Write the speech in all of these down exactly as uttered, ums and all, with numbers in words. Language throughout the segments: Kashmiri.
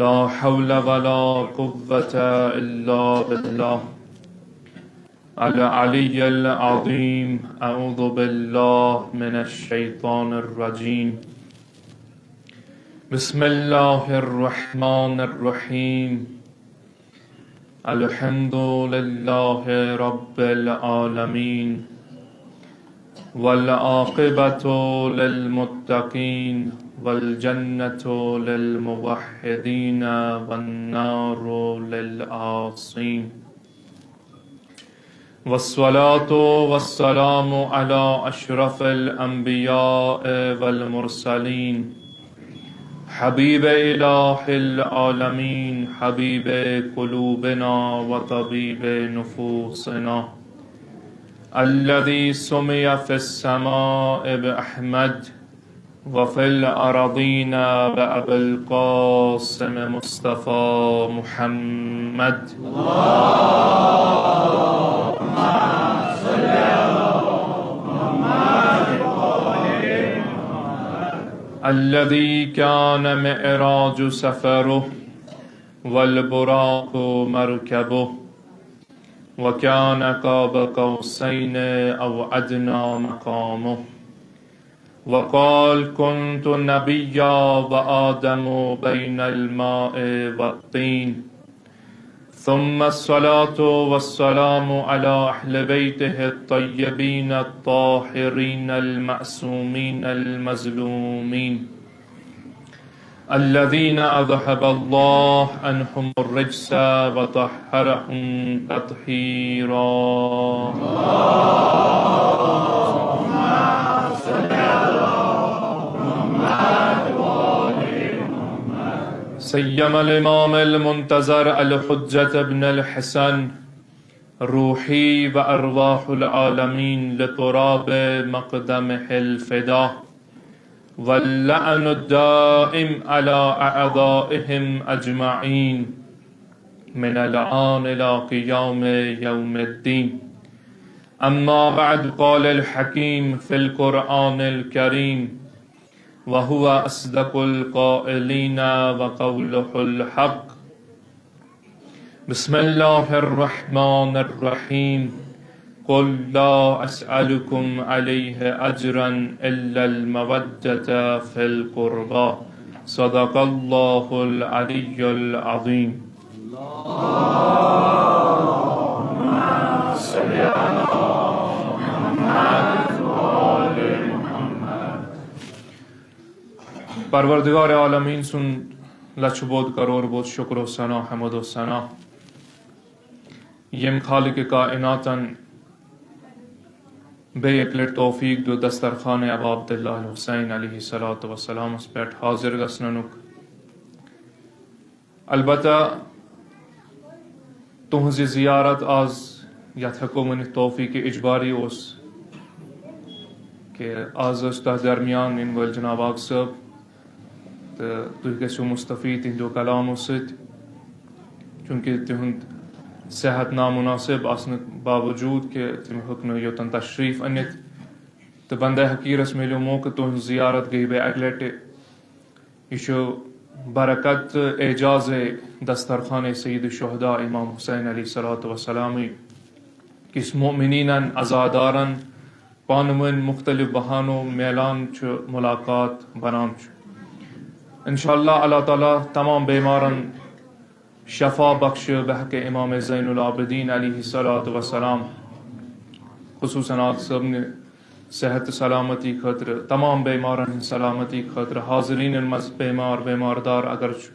لا حول ولا قوة إلا بالله العلي العظيم. أعوذ بالله من الشيطان الرجيم. بسم الله الرحمن الرحيم. الحمد لله رب العالمين، والعاقبة للمتقين، والجنة للموحدين، والنار للعاصين. والصلاة والسلام على أشرف الأنبياء والمرسلين، حبيب إله العالمين، حبيب قلوبنا وطبيب نفوسنا، الذي سمي في السماء بأحمد، وفي الأرضين بأبي القاسم مصطفى محمد. الذي كان معراج سفره، والبراق مركبه، وكان قاب قوسين أو أدنى مقامه. وقال: كنت نبيا وآدم بين الماء والطين. ثم الصلاة والسلام على أهل بيته الطيبين الطاهرين المعصومين المظلومين، الذين أذهب الله عنهم الرجس وطهرهم تطهيرا. سيما الإمام المنتظر الحجة ابن الحسن، روحي وأرواح العالمين لتراب مقدمه الفدا، واللعن الدائم على أعدائهم أجمعين من الآن إلى قيام يوم الدين. أما بعد، قال الحكيم في القرآن الكريم، وهو أصدق القائلين وقوله الحق. بسم الله الرحمن الرحيم. قل لا أسألكم عليه أجرا إلا المودة في القربى. صدق الله العلي العظيم. پروردگار عالمین سُنٛد لچھ بود کرور بود شکر و ثنا، حمد و ثنا، ییٚمۍ خالق کائناتن بیٚیہِ اَکہِ لٹہِ توفیق دیُت دسترخوان ابا عبداللہ الحسین علیہ الصلوۃ والسلامس پٮ۪ٹھ حاضر گژھنُک۔ البتہ تُہنٛز یہِ زیارت آز، یتھ ہٮ۪کو ؤنِتھ توفیق اجباری اوس، کہِ آز ٲسۍ تۄہہِ درمیان یِنہٕ وٲلۍ جناب آغا صٲب، تہٕ تُہۍ گٔژھِو مستفید تِہنٛدیو کلامو سۭتۍ، چونکہ تِہُنٛد صحت نامناسب آسنہٕ باوجود کہِ تِم ہیوٚک نہٕ یوٚتن تشریف أنِتھ، تہٕ بندہ حقیرس میلیو موقع، تُہنٛز زیارت گٔیہِ بیٚیہِ اکہِ لٹہِ۔ یہِ چھُ برکت تہٕ اعجاز دسترخوان سید الشہداء امام حسین علیہ الصلوۃ والسلام، کس مؤمنینن، عزادارن پانہٕ ؤنۍ مختلف بہانو میلان چھُ، ملاقات بنان چھُ۔ انشاءاللہ اللہ تعالیٰ تمام بیمارن شفا بخش بحق امام زین العابدین علیہ الصلوۃ والسلام، خصوصاً آغا صٲبنہِ صحت سلامتی خٲطرٕ، تمام بیمارن ہٕنٛز سلامتی خٲطرٕ، حاضرینن منٛز بیمار، بیمار دار اگر چھُ،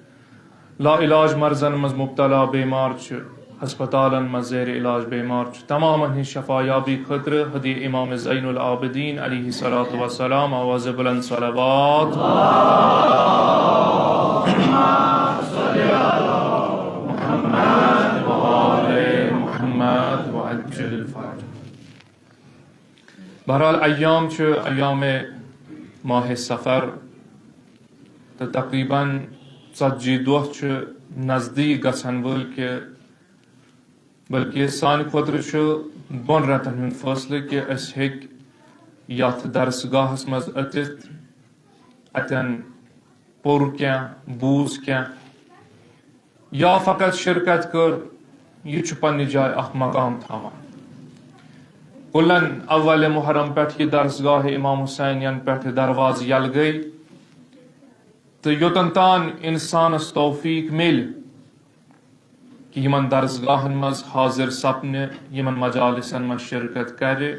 لا علاج مرضن منٛز مبتلا بیمار چھُ، ہسپتالن منٛز زیر علاج بیمار چھُ، تمامن ہٕنٛز شفا یابی خٲطرٕ ہدی امام زین العابدین علیہ الصلوۃ والسلام آواز بلند صلوات۔ محمد وعجل فرجہ۔ بہرحال، ایام چھِ ایام ماہ صفر، تہٕ تقریباً ژتجی دۄہ چھِ نزدیٖک گژھن وٲلۍ، کہِ بلکہِ سانہِ خٲطرٕ چھُ دۄن رٮ۪تن ہُنٛد فٲصلہٕ کہِ أسۍ ہیٚکۍ یتھ درسگاہس منٛز أژِتھ، اتٮ۪ن پوٚر کینٛہہ، بوٗز کینٛہہ، یا فقط شرکت کٔر، یہِ چھُ پننہِ جایہِ اکھ مقام تھاوان۔ کُلن اول محرم پٮ۪ٹھ یہِ درسگاہ امام حسین ین پٮ۪ٹھ دروازٕ یلہٕ گٔے، تہٕ یوٚتن تام انسانس توفیق میلہِ کہِ یِمن درسگاہن منٛز حاضر سپنہِ، یِمن مجالسن منٛز شرکت کرِ،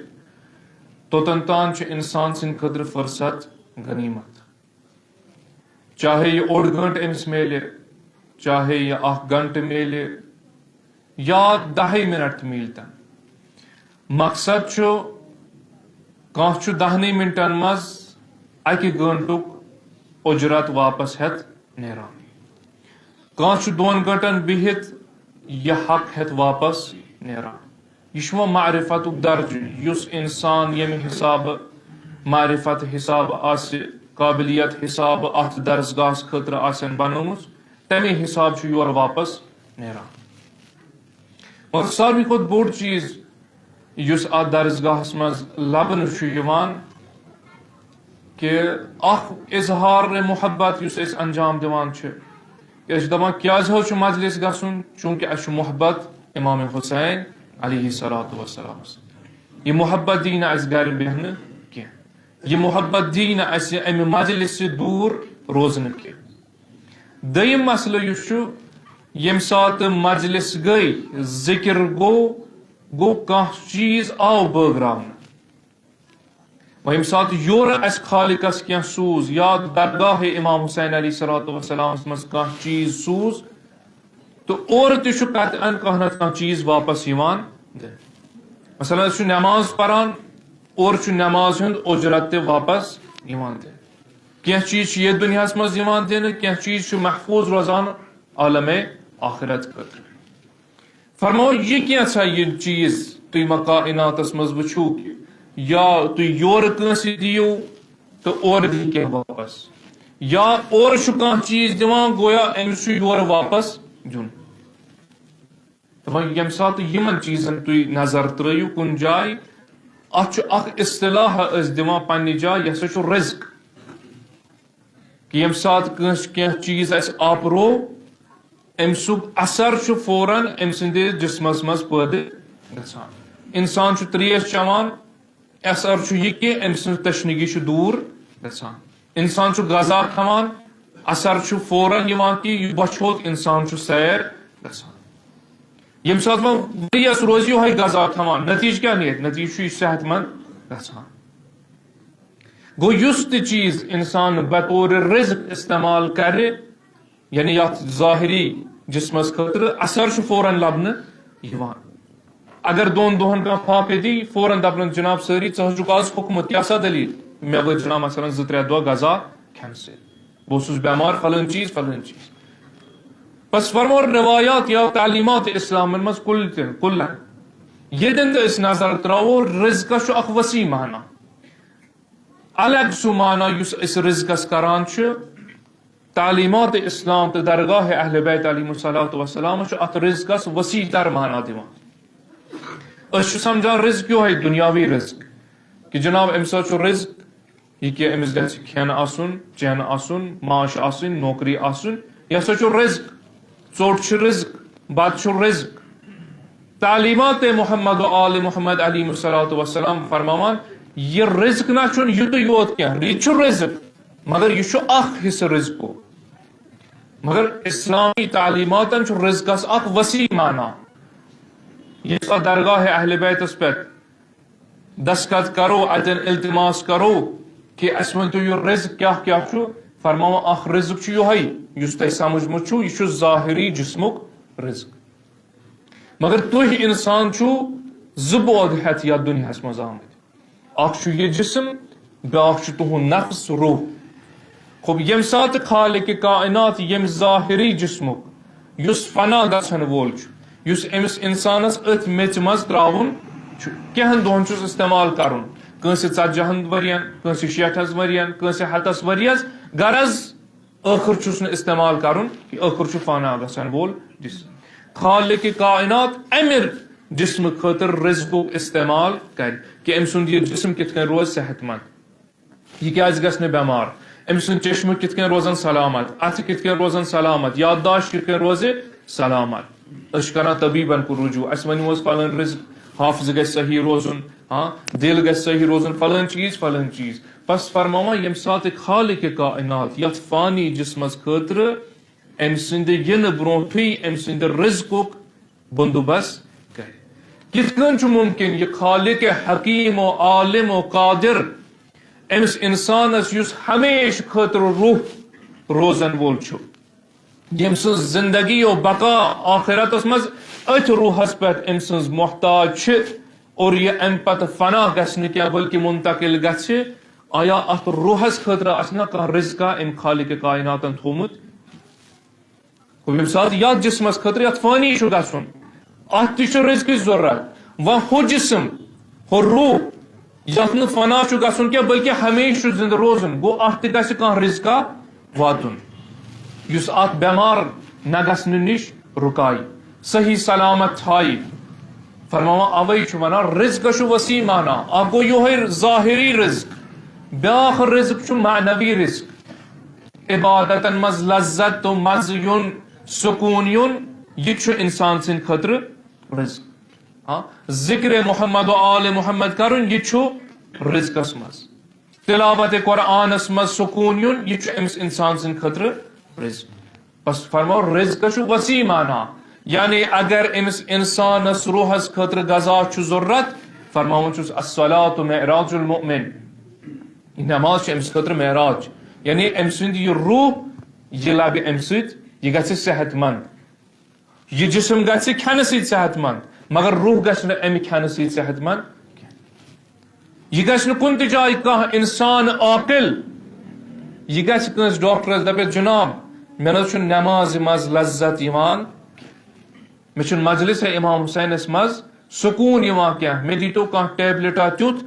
توٚتن تام چھُ انسان سٕنٛدِ خٲطرٕ فرصت غنیمت۔ چاہے یہِ اوٚڑ گٲنٛٹہٕ أمِس میلہِ، چاہے یہِ اکھ گھنٹہٕ میلہِ، یا دَہے منٹ تہِ میلہِ تن۔ مقصد چھُ، کانٛہہ چھُ دَہنٕے منٹن منٛز اکہِ گٲنٛٹُک اُجرت واپس ہٮ۪تھ نیران۔ کانٛہہ چھُ دۄن گٲنٛٹن بِہِتھ یہِ حق ہٮ۪تھ واپس نیران۔ یہِ چھُ وۄنۍ معرفتُک درجہٕ، یُس انسان ییٚمہِ حسابہٕ معرفت حسابہٕ آسہِ، قابلیت حسابہٕ اتھ درسگاہس خٲطرٕ آسن بنٲومٕژ، تمے حساب چھُ یورٕ واپس نیران۔ مگر ساروی کھۄتہٕ بوٚڑ چیٖز یُس اتھ درسگاہس منٛز لبنہٕ چھُ یِوان، کہِ اکھ اظہار محبت یُس أسۍ انجام دِوان چھِ، أسۍ چھِ دپان، کیازِ حظ چھُ مجلس گژھُن؟ چوٗنکہِ اَسہِ چھُ محبت امام حسین علیہ الصلوۃ والسلام۔ یہِ محبت دی نہٕ اَسہِ گرِ بیٚہنہٕ کینٛہہ، یہِ محبت دی نہٕ اَسہِ امہِ مجلس سۭتۍ دوٗر روزنہٕ کینٛہہ۔ دوٚیِم مسلہٕ یُس چھُ، ییٚمہِ ساتہٕ مجلس گٔے، ذکر گوٚو، گوٚو کانٛہہ چیٖز آو بٲگراونہٕ۔ وۄنۍ ییٚمہِ ساتہٕ یورٕ اَسہِ خالقس کینٛہہ سوٗز یا درگاہ امام حسین علیہ الصلوۃ والسلامس منٛز کانٛہہ چیٖز سوٗز، تہٕ اورٕ تہِ چھُ قطعاً کانٛہہ نتہٕ کانٛہہ چیٖز واپس یِوان دِنہٕ۔ مثلاً، أسۍ چھِ نماز پران، اورٕ چھُ نماز ہُنٛد اُجرت تہِ واپس یِوان دِنہٕ۔ کینٛہہ چیٖز چھِ یتھ دُنیاہس منٛز یِوان دِنہٕ، کینٛہہ چیٖز چھِ محفوظ روزان عالمِ آخرت خٲطرٕ۔ فرماو، یہِ کینٛژھا یہِ چیٖز تُہۍ ما کائناتس منٛز وٕچھِو کہِ یا تُہۍ یورٕ کٲنٛسہِ دِیِو تہٕ اورٕ دی کینٛہہ واپس، یا اورٕ چھُ کانٛہہ چیٖز دِوان، گویا أمِس چھُ یورٕ واپس دیُن۔ دپان، ییٚمہِ ساتہٕ یِمن چیٖزن تُہۍ نظر ترٲیِو کُنہِ جایہِ، اتھ چھُ اکھ اصطلاح أسۍ دِوان پننہِ جایہِ، یہِ ہسا چھُ رزق۔ کہِ ییٚمہِ ساتہٕ کٲنٛسہِ کینٛہہ چیٖز اَسہِ آپروو، أمۍ سُنٛد اثر چھُ فوراً أمۍ سٕنٛدِس جسمس منٛز پٲدٕ گژھان۔ انسان چھُ ترٛیش چٮ۪وان، اثر چھُ یہِ کہِ أمۍ سٕنٛز تشنگی چھِ دوٗر گژھان۔ انسان چھُ غذا کھٮ۪وان، اثر چھُ فوراً یِوان کہِ یہِ بۄچھِ ہوٚت انسان چھُ سیر گژھان۔ ییٚمہِ ساتہٕ وۄنۍ ؤریَس روزِ یِہوٚے غذا کھٮ۪وان، نتیٖجہٕ کیٛاہ نیرِ؟ نتیٖجہٕ چھُ یہِ صحت مند گژھان۔ گوٚو، یُس تہِ چیٖز انسان بطور رزق استعمال کرِ، یعنی یتھ ظاہری جسمس خٲطرٕ اثر چھُ فوراً لبنہٕ یِوان۔ اگر دۄن دۄہن کانٛہہ فاقہٕ دی، فوراً دپن، جناب سٲری، ژٕ حظ چھُکھ آز ہوٚکھمُت، کیٛاہ سا دٔلیٖل؟ مےٚ وٲتۍ، جناب، مثلاً زٕ ترٛےٚ دۄہ غذا کھٮ۪نہٕ سۭتۍ، بہٕ اوسُس بٮ۪مار، فلٲنۍ چیٖز، فلٲنۍ چیٖز۔ بس فرمو، روایات یا تعلیمات اسلامن منٛز کُل تہِ، کُلن ییٚتٮ۪ن تہِ أسۍ نظر تراوو، رزقس چھُ اکھ وسیع معنی۔ الگ سُہ معنی یُس أسۍ رزقس کران چھِ، تعلیمات اسلام تہٕ درگاہ اہل بیت علیہم الصلوۃ والسلام چھُ اتھ رزقس وسیع تر معنی دِوان۔ أسۍ چھِ سمجھان رزق یِہوٚے دُنیاوی رزق، کہِ جناب، أمِس حظ چھُ رزق یہِ کہِ أمِس گژھِ کھٮ۪ن آسُن، چٮ۪ن آسُن، معاش آسٕنۍ، نوکری آسٕنۍ، یہِ ہسا چھُ رزق۔ ژوٚٹ چھِ رزق، بتہٕ چھُ رزق۔ تعلیمات محمد و آل محمد علیہم الصلوۃ والسلام فرماوان، یہِ رزق نہ چھُنہٕ یُتُے یوت کینٛہہ، یہِ چھُ رزق، مگر یہِ چھُ اکھ حصہٕ رزقُک۔ مگر اسلامی تعلیماتن چھُ رزقس اکھ وسیع معنی۔ یُس اتھ درگاہ اہل بیتس پٮ۪ٹھ دستخط کرو، اتٮ۪ن التماس کرو کہِ اسہِ ؤنۍ تو یہِ رزق کیٛاہ کیٛاہ چھُ، فرماوان اکھ رزق چھُ یِہوٚے یُس تۄہہِ سمجھمُت چھُو، یہِ چھُ ظاہری جسمُک رزق۔ مگر تُہۍ انسان چھُو زٕ بود ہٮ۪تھ یتھ دُنیاہس منٛز آمٕتۍ، اکھ چھُ یہِ جسم، بیٛاکھ چھُ تُہُنٛد نفس، روح۔ خوب، ییٚمہِ ساتہٕ خالق کائنات ییٚمہِ ظاہری جسمُک یُس فنا گژھن وول چھُ، یُس أمِس انسانس أتھۍ میٚژِ منٛز ترٛاوُن چھُ، کینٛہن دۄہن چھُس استعمال کرُن، کٲنٛسہِ ژتجی ہن ؤرین، کٲنٛسہِ شیٹھس ؤرین، کٲنٛسہِ ہتس ؤریس، غرض ٲخر چھُس نہٕ استعمال کرُن، ٲخر چھُ فنا گژھن وول جسم۔ خالق کائنات امہِ جسمہٕ خٲطرٕ رزقُک استعمال کرِ کہِ أمۍ سُنٛد یہِ جسم کِتھ کٔنۍ روزِ صحت مند۔ یہِ کیازِ گژھِ نہٕ بٮ۪مار؟ أمۍ سٕنٛدۍ چشمہٕ کِتھ کٔنۍ روزن سلامت، اَتھٕ کِتھ کٔنۍ روزن سلامت، یادداشت کِتھ کٔنۍ روزِ سلامت۔ أسۍ چھِ کران طبیٖبن کُن رجوع، اَسہِ ؤنِو حظ فلٲنۍ رزق حافظ گژھِ صحیح روزُن، ہاں، دِل گژھِ صحیح روزُن، فلٲنۍ چیٖز، فلٲنۍ چیٖز۔ بس فرماوان، ییٚمہِ ساتہٕ خالق کائنات یتھ فانی جسمس خٲطرٕ أمۍ سٕنٛدِ یِنہٕ برونٛٹھٕے أمۍ سٕنٛدِ رزقُک بندوبست کرِ۔ کِتھ کٔنۍ چھُ ممکن، یہِ خالق حکیم و عالم و قادر أمِس انسانس، یُس ہمیشہٕ خٲطرٕ روح روزن وول چھُ، ییٚمۍ سٕنٛز زندگی و بقا آخرتس منٛز أتھۍ روحس پٮ۪ٹھ أمۍ سٕنٛز محتاج چھِ، اور یہِ امہِ پتہٕ فنا گژھِ نہٕ کینٛہہ بلکہ منتقل گژھِ، آیا اتھ روحس خٲطرٕ آسہِ نا کانٛہہ رزقا امہِ خالق کائناتن تھوٚومُت؟ گوٚو، ییٚمہِ ساتہٕ یتھ جسمس خٲطرٕ یتھ فانی چھُ گژھُن، اتھ تہِ چھُ رزقٕچ ضرورت۔ وۄنۍ ہُہ جسم، ہُہ روح، یتھ نہٕ فنا چھُ گژھُن کینٛہہ بلکہ ہمیشہٕ چھُ زندٕ روزُن، گوٚو اتھ تہِ گژھِ کانٛہہ رزقا واتُن، یُس اتھ بٮ۪مار نہ گژھنہٕ نِش رُکایہِ، صحیح سلامت تھایہِ۔ فرماوان، اوے چھُ ونان، رزقس چھُ وسیع معنی۔ اکھ گوٚو یِہوٚے ظٲہری رزق، بیٛاکھ رزق چھُ معنوی رزق۔ عبادتن منٛز لذت تہٕ مزٕ یُن، سکوٗن یُن، یہِ چھُ انسان سٕنٛدِ خٲطرٕ رزق۔ ہاں، ذکر محمد و آل محمد کرُن، یہِ چھُ رزقس منٛز۔ تلاوت قرآنس منٛز سکوٗن یُن، یہِ چھُ أمِس انسان سٕنٛدِ خٲطرٕ رزق۔ بس فرماو، رزق چھُ وسیع معنی، یعنی اگر أمِس انسانس روحس خٲطرٕ غذا چھُ ضرورت، فرماوان چھُس، الصلاۃ معراج المؤمن، یہِ نماز چھِ أمِس خٲطرٕ معراج، یعنی أمۍ سُنٛد یہِ روح، یہِ لبہِ أمۍ سۭتۍ، یہِ گژھِ صحت مند۔ یہِ جسم گژھِ کھٮ۪نہٕ سۭتۍ صحت مند، مگر روح گژھِ نہٕ امہِ کھٮ۪نہٕ سۭتۍ صحت مند کینٛہہ۔ یہِ گژھِ نہٕ کُنہِ تہِ جایہِ کانٛہہ انسان عاقل، یہِ گژھِ کٲنٛسہِ ڈاکٹرس دپہِ، جناب، مےٚ نہ حظ چھُنہٕ نمازِ منٛز لذت یِوان، مےٚ چھُنہٕ مجلس امام حسینس منٛز سکوٗن یِوان کینٛہہ، مےٚ دیٖتو کانٛہہ ٹیبلٹا تیُتھ،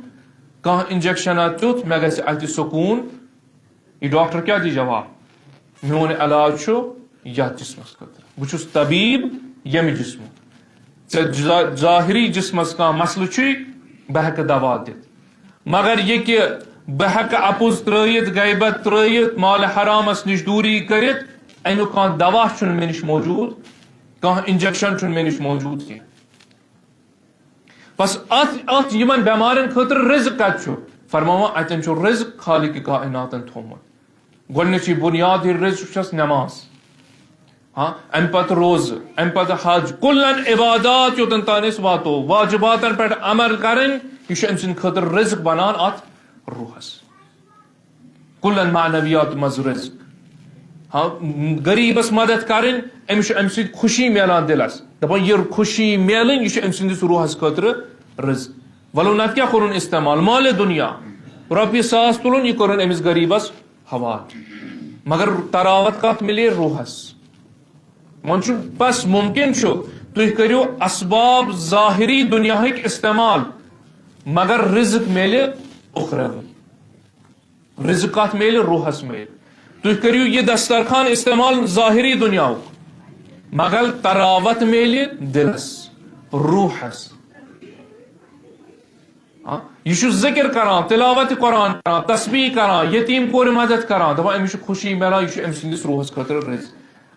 کانٛہہ انجیکشنا تیُتھ، مےٚ گژھِ اتہِ سکوٗن۔ یہِ ڈاکٹر کیٛاہ دی جواب؟ میون علاج چھُ یتھ جسمس خٲطرٕ۔ بہٕ چھُس طبیب ییٚمہِ جسمُک۔ ژےٚ ظا-، ظٲہری جسمس کانٛہہ مسلہٕ چھُے، بہٕ ہٮ۪کہٕ دوا دِتھ۔ مگر یہِ کہِ بہٕ ہٮ۪کہٕ اپُز ترٲیِتھ، غیبت ترٲیِتھ، مال حرامس نِش دوٗری کٔرِتھ، امیُک کانٛہہ دوا چھُنہٕ مےٚ نِش موجود، کانٛہہ انجیکشن چھُنہٕ مےٚ نِش موجود کینٛہہ۔ بس اتھ، اتھ یِمن بٮ۪مارٮ۪ن خٲطرٕ رزق کتہِ چھُ؟ فرماوان، اتٮ۪ن چھُ رزق خالق کائناتن تھوٚومُت۔ گۄڈنیُچی بُنیاد یہِ رزق چھس نماز، ہاں، امہِ پتہٕ روزٕ، امہِ پتہٕ حج، کلن عبادات یوٚتن تام أسۍ واتو، واجباتن پٮ۪ٹھ عمل کرٕنۍ، یہِ چھُ أمۍ سٕنٛدِ خٲطرٕ رزق بنان اتھ روحس۔ کلن معنویات منٛز رزق۔ ہاں، غریبس مدد کرٕنۍ، أمِس چھُ امہِ سۭتۍ خوشی میلان دلس۔ دپان، یہِ خوشی میلٕنۍ، یہِ چھُ أمۍ سٕنٛدِس روحس خٲطرٕ رزق۔ ولو نتہٕ کیٛاہ کوٚرُن استعمال؟ مالِ دنیا۔ رۄپیہِ ساس تُلُن، یہِ کوٚرُن أمِس غریبس حوالہٕ۔ مگر تراوت کتھ مِلے؟ روحس۔ وۄنۍ چھُ بس ممکن چھُ، تُہۍ کٔرِو اسباب ظٲہری دنیاہٕکۍ استعمال، مگر رزق میلہِ اُخروی۔ رزق کتھ میلہِ؟ روحس میلہِ۔ تُہۍ کٔرِو یہِ دسترخوان استعمال ظٲہری دنیاہُک، مگر تراوت میلہِ دلس، روحس۔ ہاں، یہِ چھُ ذکر کران، تلاوت قرآن کران، تسبیح کران، یتیٖم کورِ مدد کران، دپان، أمِس چھُ خوشی میلان، یہِ چھُ أمۍ سٕنٛدِس روحس خٲطرٕ رزق۔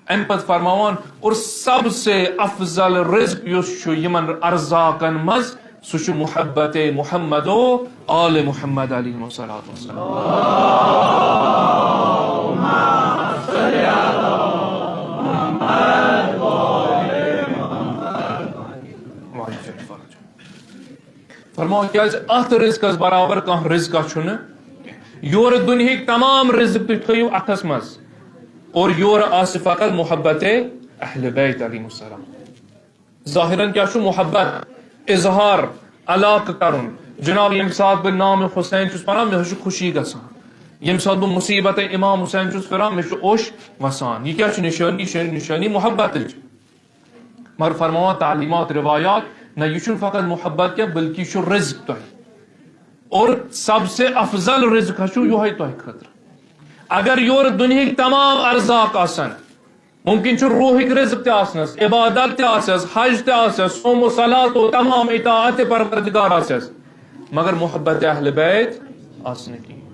امہِ پتہٕ فرماوان، اور سب سے افضل رزق یُس چھُ یِمن ارزاقن منٛز، سُہ چھُ محبت محمد و آل محمد علیہ الصلوۃ والسلام۔ فرماوان، کیازِ اتھ رزقس برابر کانٛہہ رزقا چھُنہٕ۔ یورٕ دُنیہٕکۍ تمام رزق تُہۍ تھٲیِو اتھس منٛز، اور یورٕ آسہِ فقط محبت اہل بیت علیہ السلام۔ ظاہرن کیٛاہ چھُ؟ محبت، اظہار، علاقہٕ کرُن۔ جناب، ییٚمہِ ساتہٕ بہٕ نام حسین چھُس پران، مےٚ حظ چھُ خوشی گژھان۔ ییٚمہِ ساتہٕ بہٕ مصیبت امام حسین چھُس پران، مےٚ چھُ اوٚش وسان۔ یہِ کیٛاہ چھُ نشٲنی؟ یہِ چھِ نشٲنی محبتٕچ۔ مگر فرماوان تعلیمات، روایات، نہ، یہِ چھُنہٕ فقط محبت کینٛہہ، بلکہِ یہِ چھُ رزق تۄہہِ۔ اور سب سے افضل رزق حظ چھُ یِہوٚے تۄہہِ خٲطرٕ۔ اگر یورٕ دُنیہٕکۍ تمام ارزاق آسن، ممکن چھُ روحٕکۍ رزق تہِ آسنس، عبادت تہِ آسٮ۪س، حج تہِ آسٮ۪س، صوم و صلات و تمام اطاعت پروردگار آسٮ۪س، مگر محبت اہل بیت آسہِ نہٕ کِہیٖنۍ۔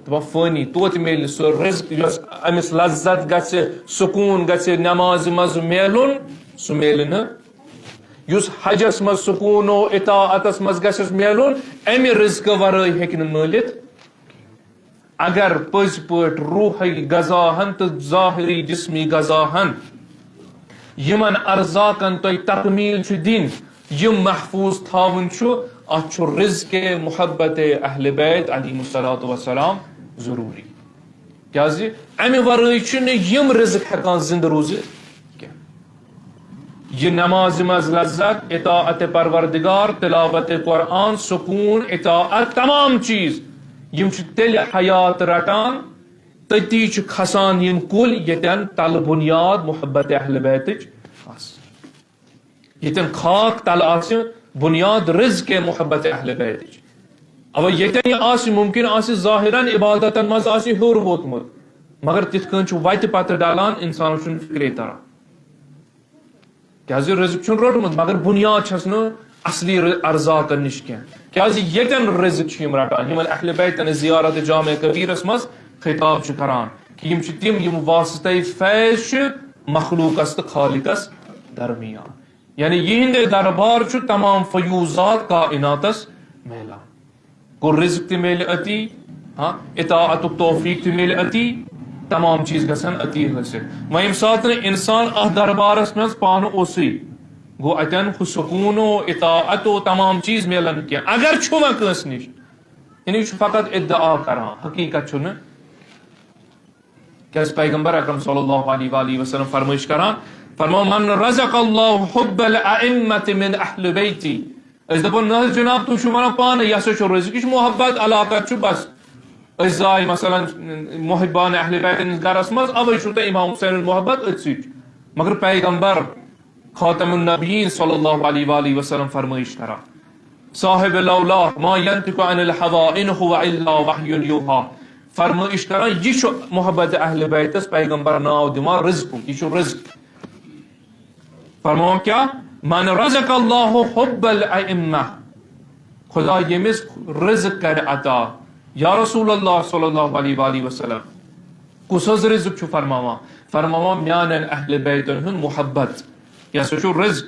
دپان فٲنی، توتہِ میلہِ نہٕ سُہ رزق یۄس أمِس لذت گژھِ، سکوٗن گژھِ نمازِ منٛز میلُن، سُہ میلہِ نہٕ۔ یُس حجس منٛز سکوٗن و اطاعتس منٛز گژھٮ۪س میلُن، امہِ رزقہٕ ورٲے ہیٚکہِ نہٕ مٲلِتھ۔ اگر پٔزۍ پٲٹھۍ روحی غذا ہن تہٕ ظاہری جسمی غذا ہن یِمن ارزاقن تۄہہِ تکمیل چھُ دِنۍ، یِم محفوظ تھاوٕنۍ چھُ، اتھ چھُ رزق محبت اہل بیت علیہم الصلوۃ والسلام ضروری۔ کیازِ امہِ ورٲے چھُنہٕ یِم رزق ہیکان زندٕ روٗزِتھ کینٛہہ۔ یہِ نمازِ منٛز لذت، اطاعت پروردگار، تلاوت قرآن، سکوٗن، اطاعت، تمام چیٖز یِم چھِ تیٚلہِ حیات رٹان، تٔتی چھِ کھسان یِم کُلۍ ییٚتٮ۪ن تلہٕ بُنیاد محبت اہل بیتٕچ آسہِ۔ ییٚتٮ۪ن خاک تلہٕ آسہِ بُنیاد رزق محبت اہل بیتٕچ۔ اَوَے ییٚتٮ۪ن یہِ آسہِ، مُمکِن آسہِ ظٲہِرَن عبادتَن منٛز آسہِ ہیوٚر ووتمُت، مگر تِتھ کٔنۍ چھُ وَتہِ پَتہٕ ڈَلان، اِنسانَس چھُنہٕ فِکرے تَران۔ کیٛازِ رزق چھُنہٕ روٚٹمُت، مگر بُنیاد چھَس نہٕ اَصلی ر-، ارزاقَن نِش کینٛہہ۔ کیٛازِ ییٚتٮ۪ن رزق چھِ یِم رَٹان، یِمَن اہل بیتَن أسۍ زیارت جامع کبیرَس منٛز خطاب چھِ کَران، کہِ یِم چھِ تِم، یِم واسطے فیض چھِ مخلوقَس تہٕ خالقَس درمیان۔ یعنی یِہنٛدِ دربار چھُ تمام فیوضات کائناتس میلان۔ گوٚو رزق تہِ میلہِ أتی، ہاں، اطاعتُک توفیق تہِ میلہِ أتی، تمام چیٖز گژھن أتی حٲصِل۔ وۄنۍ ییٚمہِ ساتہٕ نہٕ انسان اتھ دربارس منٛز پانہٕ اوسُے، گوٚو اتٮ۪ن ہُہ سکوٗن و اطاعت و تمام چیٖز میلن کینٛہہ۔ اگر چھُ وۄنۍ کٲنٛسہِ نِش، یعنی یہِ چھُ فقط ادعا کران، حقیقت چھُنہٕ۔ کیٛازِ پیغمبر اکرم صلی اللہ علیہ وآلہ وسلم فرمٲیش کران، فرماو، "من رزق اللہ حب الائمة من اہل بیتی۔" أسۍ دپو، "نہ حظ جناب، تُہۍ چھِو ونان پانہٕ، یہِ ہسا چھُ رزق، یہِ چھُ محبت، علاقت چھُ بس۔ أسۍ زاے مثلاً محبان اہل بیت ہٕنٛدِس گرس منٛز، اوے چھُو تۄہہِ امام حسین محبت أتھۍ سۭتۍ۔" مگر پیغمبر خاتم النبیین صلی اللہ علیہ وآلہ وسلم فرمٲیش کران، صاحب لولا ما ينطق عن الهوى ان هو الا وحی یوحی۔ فرمٲیش کران، یہِ چھُ محبت اہل بیتس پیغمبر ناو دِوان رزقُک، یہِ چھُ رزق۔ فرماوان کیا؟ من رزق اللہ حب الائمہ، خدا ییٚمِس رزق کرِ عطا۔ یا رسول اللہ صلی اللہ علیہ وآلہ وسلم، کُس حظ رزق چھُ فرماوان؟ فرماوان میانٮ۪ن اہل بیتن ہُنٛد محبت، یہِ ہسا چھُ رزق۔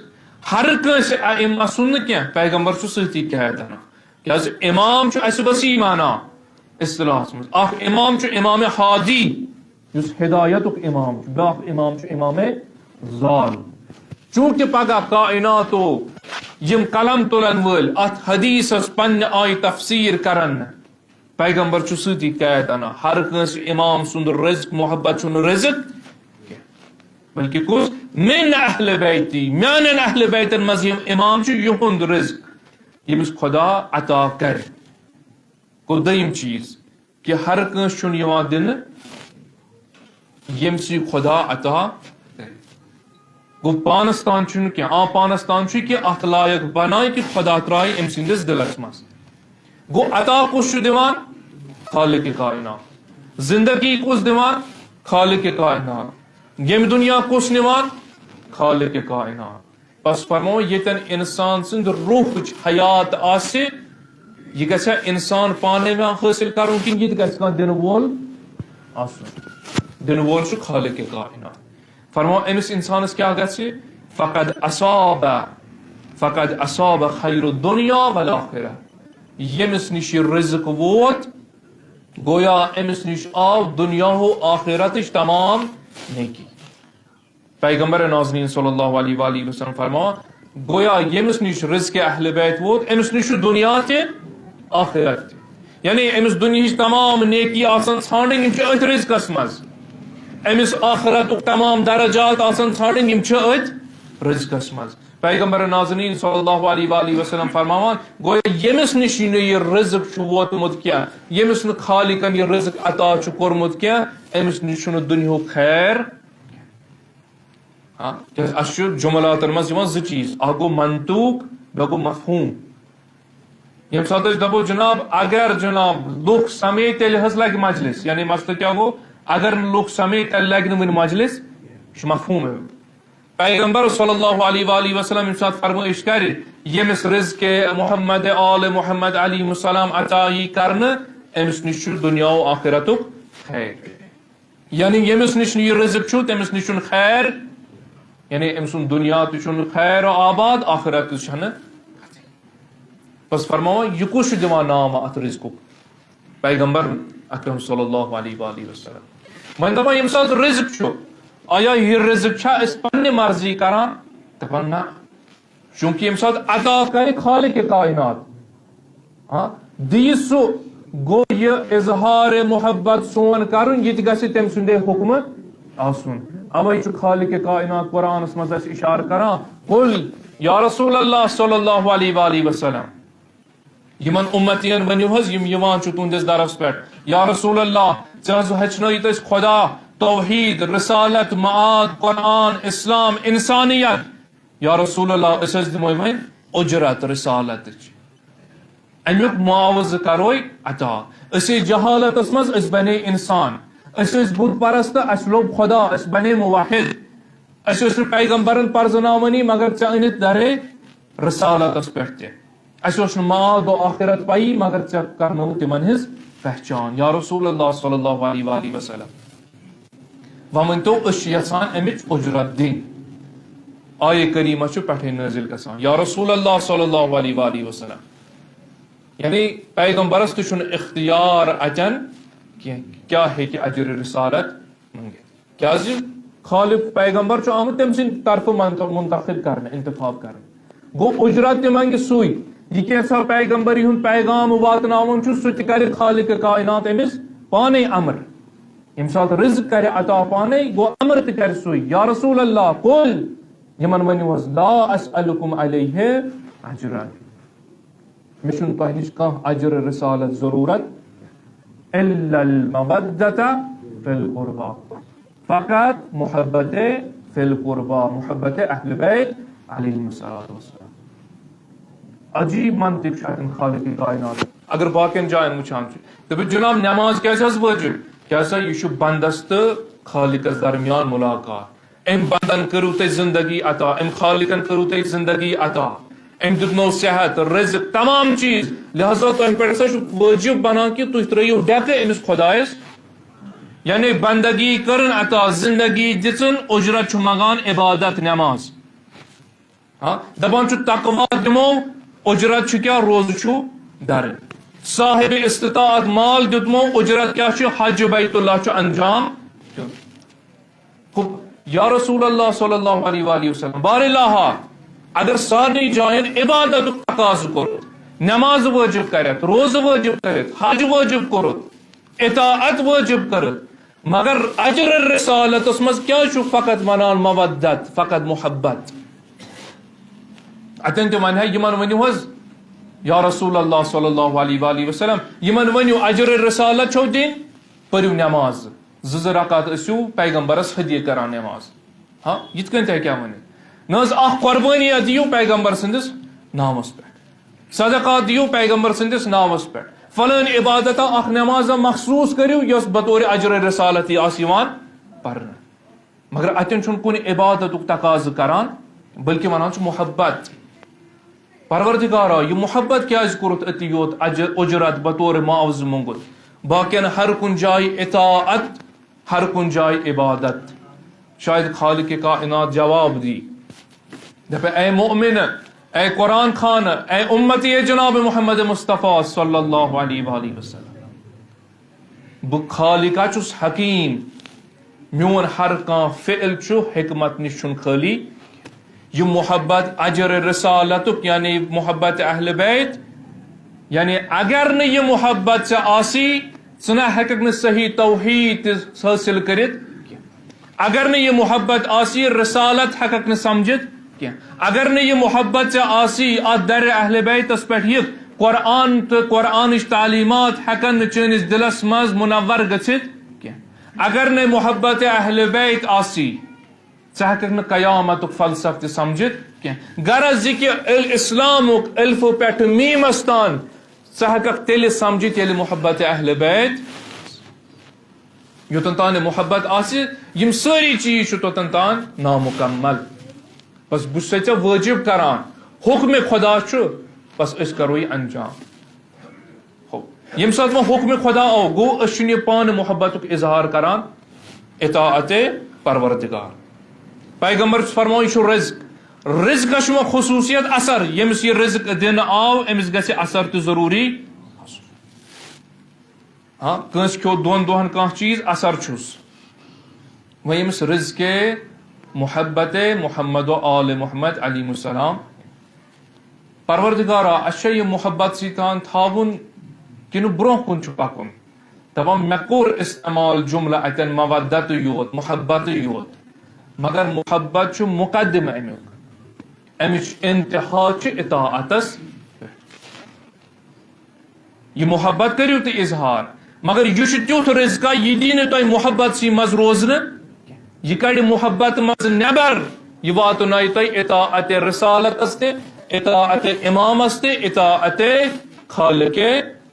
ہر کٲنٛسہِ ائمہ سُنٛد نہٕ کینٛہہ، پیغمبر چھُ سۭتی کیٛاہ دَپان؟ کیٛازِ امام چھُ اَسہِ وسیع معنی اصطلاحس منٛز۔ اکھ امام چھُ امام ہادی، یُس ہدایتُک امام چھُ، بیٛاکھ امام چھُ امام ضال۔ چونکہ پگاہ کائناتو یِم قلم تُلن وٲلۍ اتھ حدیثس پننہِ آیہِ تفسیر کرن نہٕ، پیغمبر چھُ سۭتی قید انان۔ ہر کٲنٛسہِ امام سُنٛد رزق محبت چھُنہٕ رزق کینٛہہ، بلکہ کُس؟ من اہل بیتی، میانٮ۪ن اہل بیتن منٛز یِم امام چھِ، یِہُنٛد رزق ییٚمِس خدا عطا کرِ۔ گوٚو دوٚیِم چیٖز کہِ ہر کٲنٛسہِ چھُنہٕ یِوان دِنہٕ ییٚمِس یہِ خدا عطا کرِ۔ گوٚو پانس تام چھُنہٕ کینٛہہ، آ پانس تام چھُ کہِ اتھ لایق بنایہِ کہِ خدا ترٛایہِ أمۍ سٕنٛدِس دِلس منٛز۔ گوٚو عطا کُس چھُ دِوان؟ خالق کائنات۔ زندگی کُس دِوان؟ خالق کائنات۔ ییٚمہِ دُنیا کُس نِوان؟ خالق کائنات۔ بس فرمو، ییٚتٮ۪ن انسان سٕنٛدِ روحٕچ حیات آسہِ، یہِ گژھِ انسان پانے ما حٲصِل کرُن کِنہٕ یہِ تہِ گژھِ کانٛہہ دِنہٕ وول آسُن؟ دِنہٕ وول چھُ خالق کائنات۔ فرمو، أمِس انسانس کیٛاہ گژھِ؟ فقد اصاب، فقد اصاب خیر الدنیا والآخرہ۔ ییٚمِس نِش یہِ رزق ووت، گویا أمِس نِش آو دُنیا و آخرتٕچ تمام نیکی۔ پیغمبر نازنین صلی اللہ علیہ وآلہ وسلم فرماوان، گویا ییٚمِس نِش رزق اہل بیت ووت، أمِس نِش چھُ دُنیا تہِ آخرت تہِ۔ یعنی أمِس دُنیاہٕچ تمام نیکی آسان ژھانڈٕنۍ، یِم چھِ أتھۍ رزقس منٛز۔ أمِس آخرتُک تمام درجات آسان ژھانڈٕنۍ، یِم چھِ أتھۍ رزقس منٛز۔ پیغمبر نازنین صلی اللہ علیہ وآلہ وسلم فرماوان، گویا ییٚمِس نِش نہٕ یہِ رزق چھُ ووتمُت کینٛہہ، ییٚمِس نہٕ خالقن یہِ رزق عطا چھُ کوٚرمُت کینٛہہ، أمِس نِش چھُنہٕ دُنیاہُک خیر۔ ہاں، کیٛازِ اَسہِ چھُ جُملاتن منٛز یِوان زٕ چیٖز، اکھ گوٚو منطوق، بیٛاکھ گوٚو مفہوم۔ ییٚمہِ ساتہٕ أسۍ دَپو، جناب، اگر جناب لُکھ سَمے تیٚلہِ حظ لَگہِ مجلس، یعنی مسلہٕ کیٛاہ گوٚو؟ اگر نہٕ لُکھ سَمے تیٚلہِ لَگہِ نہٕ وُنہِ مجلس، یہِ چھُ مفہوم اَمیُک۔ پیغمبر صلی اللہ علیہ وآلہ وسلم ییٚمہِ ساتہٕ فرمٲیش کَرِ، ییٚمِس رزق محمد آل محمد علیہ السلام عطا یی کرنہٕ، أمِس نِش چھُ دُنیا و آخرتُک خیر۔ یعنی ییٚمِس نِش نہٕ یہِ رزق چھُ، تٔمِس نِش چھُنہٕ خیر، یعنی أمۍ سُنٛد دُنیا تہِ چھُنہٕ خیر و آباد، آخرت تہِ چھَنہٕ۔ بس فرماوان، یہِ کُس چھُ دِوان نام اَتھ رزقُک؟ پیغمبر اکرم صلی اللہ علیہ وآلہ وسلم۔ وۄنۍ دَپان، ییٚمہِ ساتہٕ رزق چھُ، آیا یہِ رزق چھا أسۍ پننہِ مرضی کران؟ دَپان، نہ۔ چونکہ ییٚمہِ ساتہٕ عطا کرِ خالق کائنات، ہاں، دِیہِ سُہ، گوٚو یہِ اظہار محبت سون کرُن، یہِ تہِ گژھِ تٔمۍ سُنٛدے حُکمہٕ آسُن۔ اوے چھُ خالق کائنات قرآنس منٛز اَسہِ اِشارٕ کران، قل یا رسول اللہ صلی اللہ علیہ وآلہ وسلم۔ یِمن اُمتین ؤنِو حظ، یِم یِوان چھِ تُہنٛدِس درس پٮ۪ٹھ، یا رسول اللہ، ژےٚ حظ ہیٚچھنٲیِتھ أسۍ خدا، توحید، رسالت، معاد، قرآن، اسلام، انسانیت۔ یا رسول اللہ، أسۍ حظ دِمو وۄنۍ اُجرت رسالتٕچ، اَمیُک معاوضہٕ کروے عطا۔ أسۍ ٲسۍ جہالتس منٛز، أسۍ بنے انسان، أسۍ ٲسۍ بت پرست، اَسہِ لوٚب خدا، أسۍ بنے موحد۔ اَسہِ اوس نہٕ پیغمبرن پرزناونٕے، مگر ژےٚ أنِتھ درے رسالتس پٮ۪ٹھ تہِ۔ اَسہِ اوس نہٕ معاد و آخرت پَیی، مگر ژےٚ کرنٲو تِمن ہٕنٛز پہچان، یا رسول اللہ صلی اللہ علیہ وآلہ وسلم۔ وۄنۍ ؤنۍتو، أسۍ چھِ یژھان اَمِچ اُجرت دِنۍ۔ آیہِ کریمہ چھُ پٮ۪ٹھَے نٲزِل گژھان، یا رسول اللہ صلی اللہ علیہ وآلہ وسلم۔ یعنی پیغمبرس تہِ چھُنہٕ اختیار اَتٮ۪ن کینٛہہ، کیٛاہ ہیٚکہِ اجر رسالت مٔنٛگِتھ؟ کیٛازِ خالق پیغمبر چھُ آمُت تٔمۍ سٕنٛدِ طرفہٕ منت-، منتخب کرنہٕ، انتخاب کرنہٕ۔ گوٚو اُجرت تہِ منٛگہِ سُے۔ یہِ کینٛژھا پیغمبر یِہُنٛد پیغام واتناوُن چھُ، سُہ تہِ کرِ خالق کائنات أمِس پانے امر۔ ییٚمہِ ساتہٕ رزق کرِ عطا پانے، گوٚو امر تہِ کرِ سُے۔ یا رسول اللہ، قل، یِمن ؤنِو حظ، لا اسألکم علیہ اجرا، مےٚ چھُنہٕ تۄہہِ نِش کانٛہہ اجر رسالت ضروٗرت، الا المودۃ فی القربی، فقط محبت فی القربی، محبت اہل بیت علیہم الصلوۃ والسلام۔ عجیب منطق چھُ اتٮ۪ن خالق کائنات۔ اگر باقین جاین وٕچھان چھِ، دٔپِو، جناب، نماز کیازِ حظ وٲجب؟ کیازِ سا یہِ چھُ بندس تہٕ خالقس درمیان ملاقات۔ أمۍ بندن کٔرٕو تۄہہِ زندگی عطا، أمۍ خالقن کٔرٕو تۄہہِ زندگی عطا، أمۍ دیُتنو صحت، رزق، تمام چیز۔ لہذا تۄہہِ پٮ۪ٹھ ہسا چھُ وٲجب بنان کہِ تُہۍ ترٲیِو ڈٮ۪کہٕ أمِس خۄدایس۔ یعنی بندگی کٔرٕن عطا، زندگی دِژٕن، اُجرت چھُ منٛگان عبادت، نماز۔ ہاں، دپان چھُ تقوی دِمو، اُجرت چھُ کیٛاہ؟ روزٕ چھُ درٕنۍ۔ صاحب استطاعت مال دیُتمو، اُجرت کیٛاہ چھُ؟ حج بیت اللہ چھُ انجام دیُن۔ خب، یا رسول اللہ صلی اللہ علیہ وآلہ وسلم، بار الہا، اگر سارنٕے جاین عبادتُک تقاضہٕ کوٚرُتھ، نماز وٲجب کٔرِتھ، روزٕ وٲجب کٔرِتھ، حج وٲجب کوٚرُتھ، اطاعت وٲجب کٔرٕتھ، مگر اجر رسالتس منٛز کیٛازِ چھُ فقط ونان مودت، فقط محبت؟ اتٮ۪ن تہِ ونہِ ہا، یِمن ؤنِو حظ، یا رسول اللہ صلی اللہ علیہ وآلہ وسلم، یِمن ؤنِو اجر رسالت چھو دِنۍ، پٔرِو نماز، زٕ زٕ رکعت ٲسِو پیغمبرس ہدیہِ کران نماز۔ ہاں، یِتھ کٔنۍ تہِ ہیٚکہِ ہا ؤنِتھ۔ نہ حظ، اکھ قربٲنی دِیِو پیغمبر سٕنٛدِس ناوس پٮ۪ٹھ، صدقات دِیِو پیغمبر سٕنٛدِس ناوس پٮ۪ٹھ، فلٲنۍ عبادتہ اکھ نمازہ مخصوٗص کٔرِو، یۄس بطور اجر رسالت یہِ آسہِ یِوان پرنہٕ۔ مگر اتٮ۪ن چھُنہٕ کُنہِ عبادتُک تقاضہٕ کران، بلکہِ ونان چھُ محبت۔ پروردگارا، یہِ محبت کیازِ کوٚرُتھ أتی یوت اجر، اجرت بطور معاوضہٕ مونٛگُت؟ باقین ہر کُنہِ جایہِ اطاعت، ہر کُنہِ جایہِ عبادت۔ شاید خالق کائنات جواب دی، دپے، اے مؤمن، اے قرآن خان، اے امتی، اے جناب محمد مصطفیٰ صلی اللہ علیہ وآلہ وسلم، بہٕ خالقہ چھُس حکیم، میون ہر کانٛہہ فعل چھُ حکمت نِش چھُنہٕ خٲلی۔ یہِ محبت اجر رسالتُک، یعنی محبت اہل بیت، یعنی اگر نہٕ یہِ محبت ژےٚ آسی، ژٕ نہ ہیٚککھ نہٕ صحیح توحید تہِ حٲصِل کٔرِتھ کینٛہہ۔ اگر نہٕ یہِ محبت آسی، رسالت ہیٚککھ نہٕ سمجھِتھ کینٛہہ۔ اگر نہٕ یہِ محبت ژےٚ آسی، اتھ درِ اہل بیتس پٮ۪ٹھ یِتھ، قرآن تہٕ قرآنٕچ تعلیمات ہیٚکن نہٕ چٲنِس دلس منٛز منور گٔژھِتھ کینٛہہ۔ اگر نہٕ محبت اہل بیت آسی، ژٕ ہیٚککھ نہٕ قیامتُک فلسفہٕ تہِ سمجھِتھ کینٛہہ۔ غرض یہِ کہِ ال-، اسلامُک الفہٕ پٮ۪ٹھٕ میٖمس تام ژٕ ہیٚککھ تیٚلہِ سمجھِتھ، ییٚلہِ محبت اہل بیت، یوٚتن تام نہٕ محبت آسہِ، یِم سٲری چیٖز چھِ توٚتن تام نامُکمل۔ بس بہٕ چھُسے ژےٚ وٲجب کران، حکمِ خدا چھُ، بس أسۍ کرو یہِ انجام۔ ہو۔ ییٚمہِ ساتہٕ وۄنۍ حُکمِ خۄدا آو، گوٚو أسۍ چھِنہٕ یہِ پانہٕ محبتُک اظہار کران، اطاعت پروردگار۔ پیغمبر چھُ فرماوان، یہِ چھُ رزق۔ رزقس چھُ وۄنۍ خصوٗصیت اثر، ییٚمِس یہِ رزق دِنہٕ آو، أمِس گژھِ اثر تہِ ضروٗری۔ ہاں، کٲنٛسہِ کھیوٚو دۄن دۄہن کانٛہہ چیٖز، اثر چھُس۔ وۄنۍ ییٚمِس رزقِ محبتِ محمد و آل محمد علیہم السلام، پروردگارا، اَسہِ چھا یہِ محبت سۭتۍ تان تھاوُن کِنہٕ برونٛہہ کُن چھُ پکُن؟ دپان، مےٚ کوٚر استعمال جملہٕ اتٮ۪ن مودتٕے یوت، محبتٕے یوت، مگر محبت چھُ مقدمہٕ امیُک، امِچ انتہا چھِ اطاعتس پٮ۪ٹھ۔ یہِ محبت کٔرِو تُہۍ اظہار، مگر یہِ چھُ تیُتھ رزقا، یہِ دی نہٕ تۄہہِ محبت سی منٛز روزنہٕ، یہِ کڑِ محبت منٛز نٮ۪بر، یہِ واتنایہِ تۄہہِ اطاعت رسالتس تہِ، اطاعت امامس تہِ، اطاعت خالق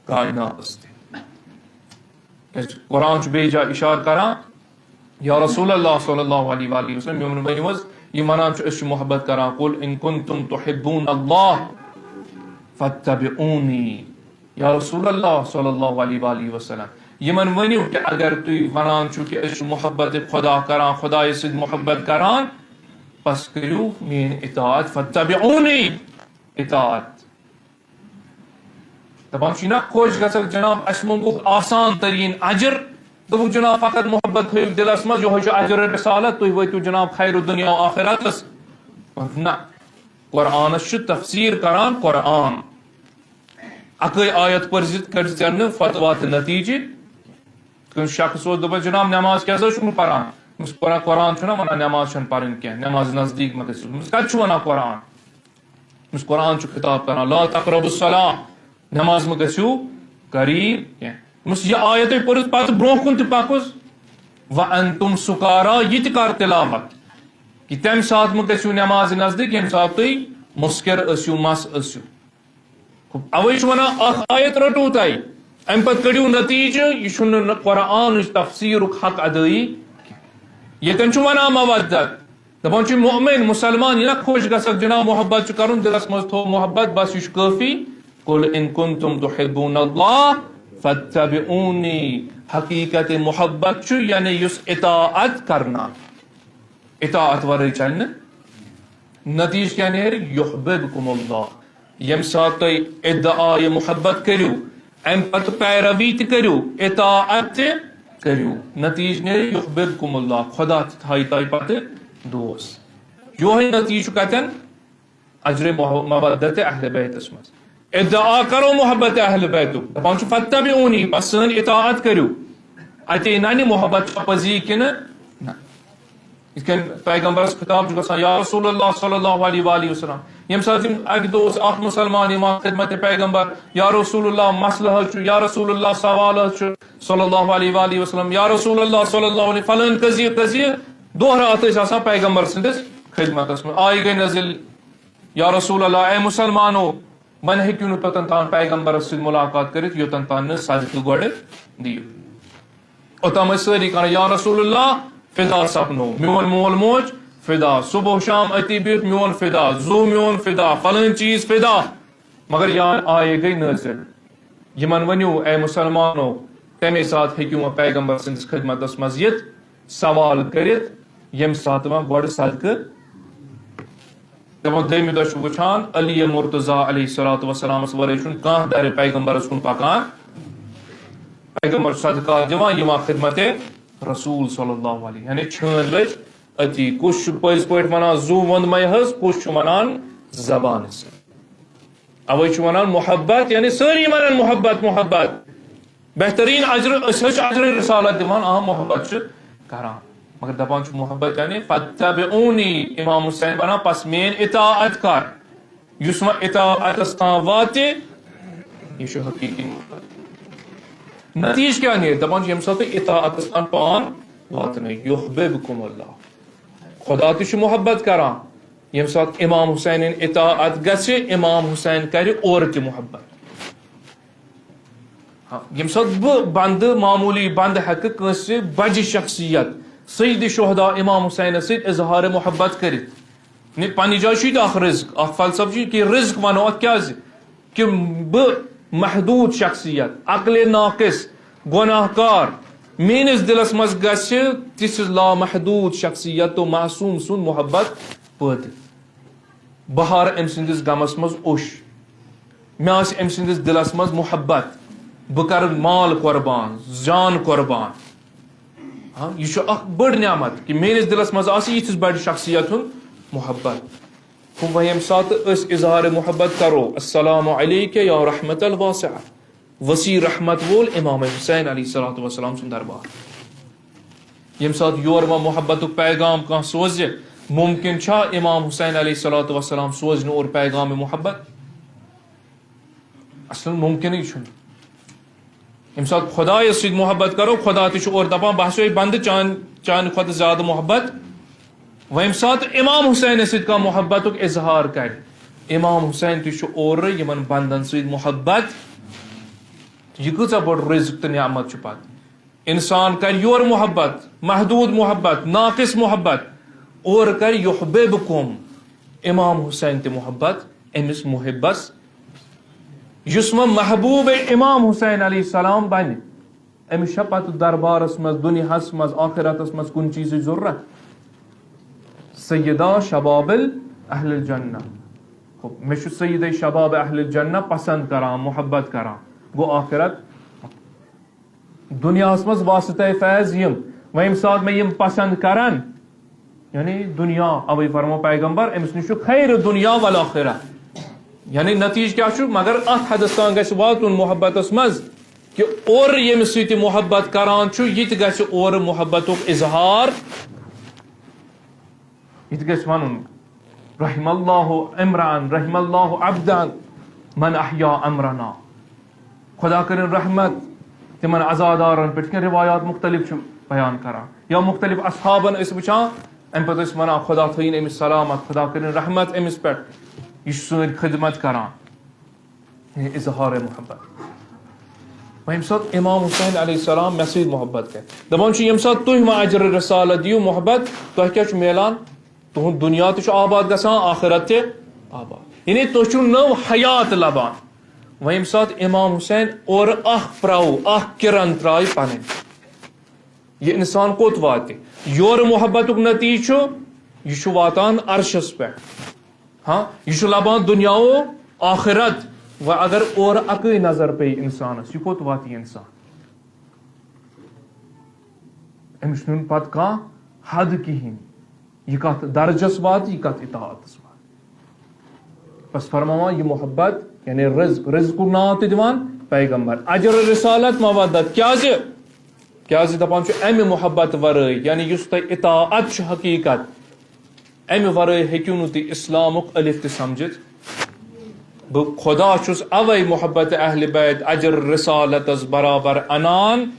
کائناتس تہِ۔ کیازِ قرآن چھُ بیٚیہِ جایہِ اشارٕ کران، یا رسول اللہ صلی اللہ علیہ وآلہ وسلم، یِمن ؤنِو حظ، یِم ونان چھِ أسۍ چھِ محبت کران، قل ان کنتم تحبون اللہ فاتبعونی۔ یا رسول اللہ صلی اللہ علیہ وآلہ وسلم، یِمن ؤنِو کہ اگر تُہۍ ونان چھِو کہ أسۍ چھِ محبت خدا کران، خدایس سۭتۍ محبت کران، پس کٔرِو میٲنۍ اطاعت، فاتبعونی، اطاعت۔ دپان چھُ، یہِ نا خۄش گژھکھ جناب، اَسہِ منٛگُکھ آسان تریٖن اجر۔ دوٚپُکھ، جناب، فقط محبت تھٲیِو دِلس منٛز، یِہوٚے چھُ اجر رسالت، تُہۍ وٲتِو جناب خیر دنیا و آخرتس۔ نہ، قرآنس چھُ تفسیر کران قرآن۔ اکٲے آیت پٔرزِ کٔرۍ ژےٚ نہٕ فتوا تہٕ نتیجہِ۔ کُنہِ شخص اوس دپان، جناب، نماز کیٛازِ حظ چھُکھ نہٕ پران؟ دوٚپمَس، قرآن، قرآن چھُنہ ونان نماز چھَنہٕ پرٕنۍ کینٛہہ، نماز نزدیٖک مہ گٔژھِو۔ دوٚپمَس، کتہِ چھُ ونان قرآن؟ دوٚپمَس، قرآن چھُ خطاب کران، لا تقربوا الصلاة، نماز مہ گٔژھِو قریب کینٛہہ۔ دوٚپمَس، یہِ آیت تۄہہِ پٔرِتھ پتہٕ برونٛہہ کُن تہِ پکُس، وانتم سکارا، یہِ تہِ کر تلاوت، کہ تمہِ ساتہٕ مہ گٔژھِو نماز نزدیٖک، ییٚمہِ ساتہٕ تُہۍ مُسکِر ٲسِو، مس ٲسِو۔ اوے چھُ ونان، اکھ آیت رٔٹو تۄہہِ، امہِ پتہٕ کٔڑِو نتیجہٕ، یہِ چھُنہٕ نہٕ قرآنٕچ تفسیرُک حق ادٲیی کینٛہہ۔ ییٚتٮ۪ن چھُ ونان مودت، دپان چھُ مؤمن، مسلمان، یہِ نہ خۄش گژھکھ جناب، محبت چھُ کرُن، دلس منٛز تھوو محبت، بس یہِ چھُ کٲفی۔ قل ان کنتم تحبون اللہ فاتبعونی۔ حقیقت محبت چھُ یعنی یُس اطاعت کرنا، اطاعت ورٲے چلہِ نہٕ۔ نتیجہٕ کیٛاہ نیرِ؟ یحببکم اللہ۔ ییٚمہِ ساتہٕ تُہۍ ادعای محبت کٔرِو، امہِ پتہٕ پیروی تہِ کٔرِو، اطاعت تہِ کٔرِو، نتیجہٕ نیرِ یحببکم اللہ، خدا تہِ تھایہِ تۄہہِ پتہٕ دوست۔ یوہے نتیجہٕ چھُ کتٮ۪ن؟ اجر مح-، مودت اہل بیتس منٛز۔ ادعا کرو محبت اہل بیتُک، دپان چھُ، فاتبعونی، بس سٲنۍ اطاعت کٔرِو۔ اتے ننہِ محبت چھا پزی کِنہٕ نہ؟ یِتھ کٔنۍ پیغمبرس خطاب چھُ گژھان، یا رسول اللہ صلی اللہ علیہ وآلہ وسلم، ییٚمہِ ساتہٕ یِم اکہِ دۄہ اوس اکھ مسلمان یِوان خدمت پیغمبر، یا رسول اللہ مسلہٕ حظ چھُ، یا رسول اللہ سوال حظ چھُ، صلی اللہ علیہ وآلہ وسلم، یا رسول اللہ صلی اللہ علیہ، فلٲنۍ قضیہِ، قضیہِ، دۄہ راتھ ٲسۍ آسان پیغمبر سٕنٛدِس خدمتس منٛز۔ آیہِ گٔے نٲزِل، یا رسول اللہ، اے مسلمانو، وۄنۍ ہیٚکِو نہٕ توٚتن تام پیغمبرس سۭتۍ ملاقات کٔرِتھ، یوٚتن تام نہٕ صدقہٕ گۄڈٕ دِیِو۔ اوٚتام ٲسۍ سٲری کران، یا رسول اللہ، فدا سپنو، میون مول موج فدا، صبح و شام أتی بِہِتھ میون فدا، زُو میون فدا، فلٲنۍ چیٖز فدا۔ مگر یا آیے گٔے نٲزِل، یِمن ؤنِو، اے مسلمانو، تمے ساتہٕ ہیٚکِو وۄنۍ پیغمبر سٕنٛدِس خدمتس منٛز یِتھ، سوال کٔرِتھ، ییٚمہِ ساتہٕ وۄنۍ گۄڈٕ صدقہٕ دپان، دوٚیمہِ دۄہ چھُ وٕچھان، علی مرتضیٰ علیہ الصلوۃ والسلامس ورٲے چھُنہٕ کانٛہہ درِ پیغمبرس کُن پکان۔ پیغمبر چھُ صدقات دِوان، یِوان خدمت رسول صلی اللہ علیہ، یعنی چھٲنۍ لٔج أتی، کُس چھُ پٔزۍ پٲٹھۍ ونان زُو ووٚندمَے حظ، کُس چھُ ونان زبانہِ سۭتۍ۔ اوے چھُ ونان محبت، یعنی سٲری ونان محبت، محبت۔ بہترین اجر، أسۍ حظ چھِ اجر رسالت دِوان، آ، محبت چھِ کران۔ مگر دپان چھُ محبت یعنی فتبعونی، امام حسین بنان پس میٲنۍ اطاعت کر۔ یُس وۄنۍ اطاعتس تام واتہِ، یہِ چھُ حقیقی محبت۔ نتیجہٕ کیٛاہ نیرِ؟ دپان چھُ ییٚمہِ ساتہٕ تُہۍ اطاعتس تام پان واتنٲیِو، یحببکم اللہ، خدا تہِ چھُ محبت کران۔ ییٚمہِ ساتہٕ امام حسینٕنۍ اطاعت گژھِ، امام حسین کرِ اورٕ تہِ محبت۔ ہاں، ییٚمہِ ساتہٕ بہٕ بندٕ، معموٗلی بندٕ ہٮ۪کہٕ کٲنٛسہِ بجہِ شخصیت، سید شہدا امام حسینس سۭتۍ اظہار محبت کٔرِتھ، یعنی پننہِ جایہِ چھُ یہِ تہِ اکھ رزق، اکھ فلسفہٕ چھُ یہِ کہِ رزق ونو اتھ کیازِ؟ کہِ بہٕ محدود شخصیت، عقل ناقص، گناہ کار، میٲنِس دِلس منٛز گژھِ تِژھ لامحدود شخصیت تہٕ معصوم سُنٛد محبت پٲدٕ۔ بہٕ ہارٕ أمۍ سٕنٛدِس غمس منٛز اوٚش، مےٚ آسہِ أمۍ سٕنٛدِس دِلس منٛز محبت، بہٕ کرٕ مال قربان، جان قربان۔ ہاں، یہِ چھُ اکھ بٔڑ نعمت کہِ میٲنِس دِلس منٛز آسہِ یِژھ بٔڑ شخصیت ہُنٛد محبت۔ گوٚو وۄنۍ ییٚمہِ ساتہٕ أسۍ اظہار محبت کرو، السلام علیک یا رحمت الواسعہ، وسیع رحمت وول امام حسین علیہ الصلوۃ والسلام سُنٛد دربار۔ ییٚمہِ ساتہٕ یور وۄنۍ محبتُک پیغام کانٛہہ سوزِ، ممکن چھا امام حسین علیہ الصلوۃ والسلام سوزِ نہٕ اورٕ پیغام محبت؟ اصلاً ممکنٕے چھُنہٕ۔ ییٚمہِ ساتہٕ خۄدایَس سۭتۍ محبت کرو، خۄدا تہِ چھُ اورٕ دَپان، "بہٕ ہسا چھُسے بنٛدٕ چانہِ، چانہِ کھۄتہٕ زیادٕ محبت۔" وۄنۍ ییٚمہِ ساتہٕ امام حسینَس سۭتۍ کانٛہہ محبتُک اظہار کرِ، امام حسین تہِ چھُ اورٕ یِمن بندن سۭتۍ محبت۔ یہِ کۭژاہ بٔڑ رزق تہٕ نعمت چھُ پتہٕ۔ انسان کرِ یورٕ محبت، محدود محبت، ناقص محبت، اورٕ کرِ یحببکم، امام حسین تہِ محبت أمِس محبس، یُس وۄنۍ محبوب امام حسین علیہ السلام بنہِ۔ أمِس چھا پتہٕ دربارس منٛز، دُنیاہس منٛز، آخرتس منٛز کُنہِ چیٖزٕچ ضروٗرت؟ سیدہ شباب اہل الجنہ۔ مےٚ چھُ سیدہ شباب اہل الجنہ پسند کران، محبت کران۔ گوٚو آخرت، دُنیاہس منٛز واسطہ فیض یِم۔ وۄنۍ ییٚمہِ ساتہٕ مےٚ یِم پسند کرن، یعنی دُنیا، اوے فرمو پیغمبر، أمِس نِش چھُ خیر دُنیا والآخرہ۔ یعنی نتیجہٕ کیٛاہ چھُ؟ مگر اتھ حدس تام گژھِ واتُن محبتس منٛز کہِ اورٕ ییٚمِس سۭتۍ یہِ محبت کران چھُ، یہِ تہِ گژھِ اورٕ محبتُک اظہار۔ یہِ تہِ گژھِ ونُن، "رحم اللہ امرأن، رحم اللہ عبدن من احیا امرنا۔" خدا کٔرِن رحمت تِمن عزادارن پٮ۪ٹھ، کینٛہہ روایات مختلف چھِ بیان کران، یا مختلف اصحابن ٲسۍ وٕچھان، امہِ پتہٕ ٲسۍ ونان، "خدا تھٲیِن أمِس سلامت، خدا کٔرِن رحمت أمِس پٮ۪ٹھ، یہِ چھُ سٲنۍ خدمت کران۔" یعنی اظہار محبت۔ وۄنۍ ییٚمہِ ساتہٕ امام حسین علیہ السلام مےٚ سۭتۍ محبت کرِ، دپان چھُ، ییٚمہِ ساتہٕ تُہۍ وۄنۍ اجر رسالت دِیِو محبت، تۄہہِ کیٛاہ چھُ میلان؟ تُہُنٛد دُنیا تہِ چھُ آباد گژھان، آخرت تہِ آباد۔ یعنی تُہۍ چھِو نٔو حیات لبان۔ وۄنۍ ییٚمہِ ساتہٕ امام حسین اورٕ اکھ پراو، اکھ کرن ترایہِ پنٕنۍ، یہِ انسان کوٚت واتہِ؟ یورٕ محبتُک نتیجہٕ چھُ، یہِ چھُ واتان عرشس پٮ۪ٹھ۔ ہاں، یہِ چھُ لبان دُنیا و آخرت۔ وۄنۍ اگر اورٕ اکٕے نظر پیٚیہِ انسانس، یہِ کوٚت واتہِ یہِ انسان؟ أمِس چھُنہٕ پتہٕ کانٛہہ حد کِہیٖنۍ۔ یہِ کتھ درجس واتہِ، یہِ کتھ اطاعتس واتہِ۔ بس فرماوان یہِ محبت، یعنی رزق، رزقُک ناو تہِ دِوان پیغمبر۔ اجر رسالت مودت۔ کیازِ؟ کیازِ دپان چھُ، امہِ محبت ورٲے، یعنی یُس تۄہہِ اطاعت چھُ حقیقت، امہِ ورٲے ہیٚکِو نہٕ تُہۍ اسلامُک الف تہِ سمجھِتھ۔ بہٕ خدا چھُس اوے محبت اہل بیت اجر رسالتس برابر انان،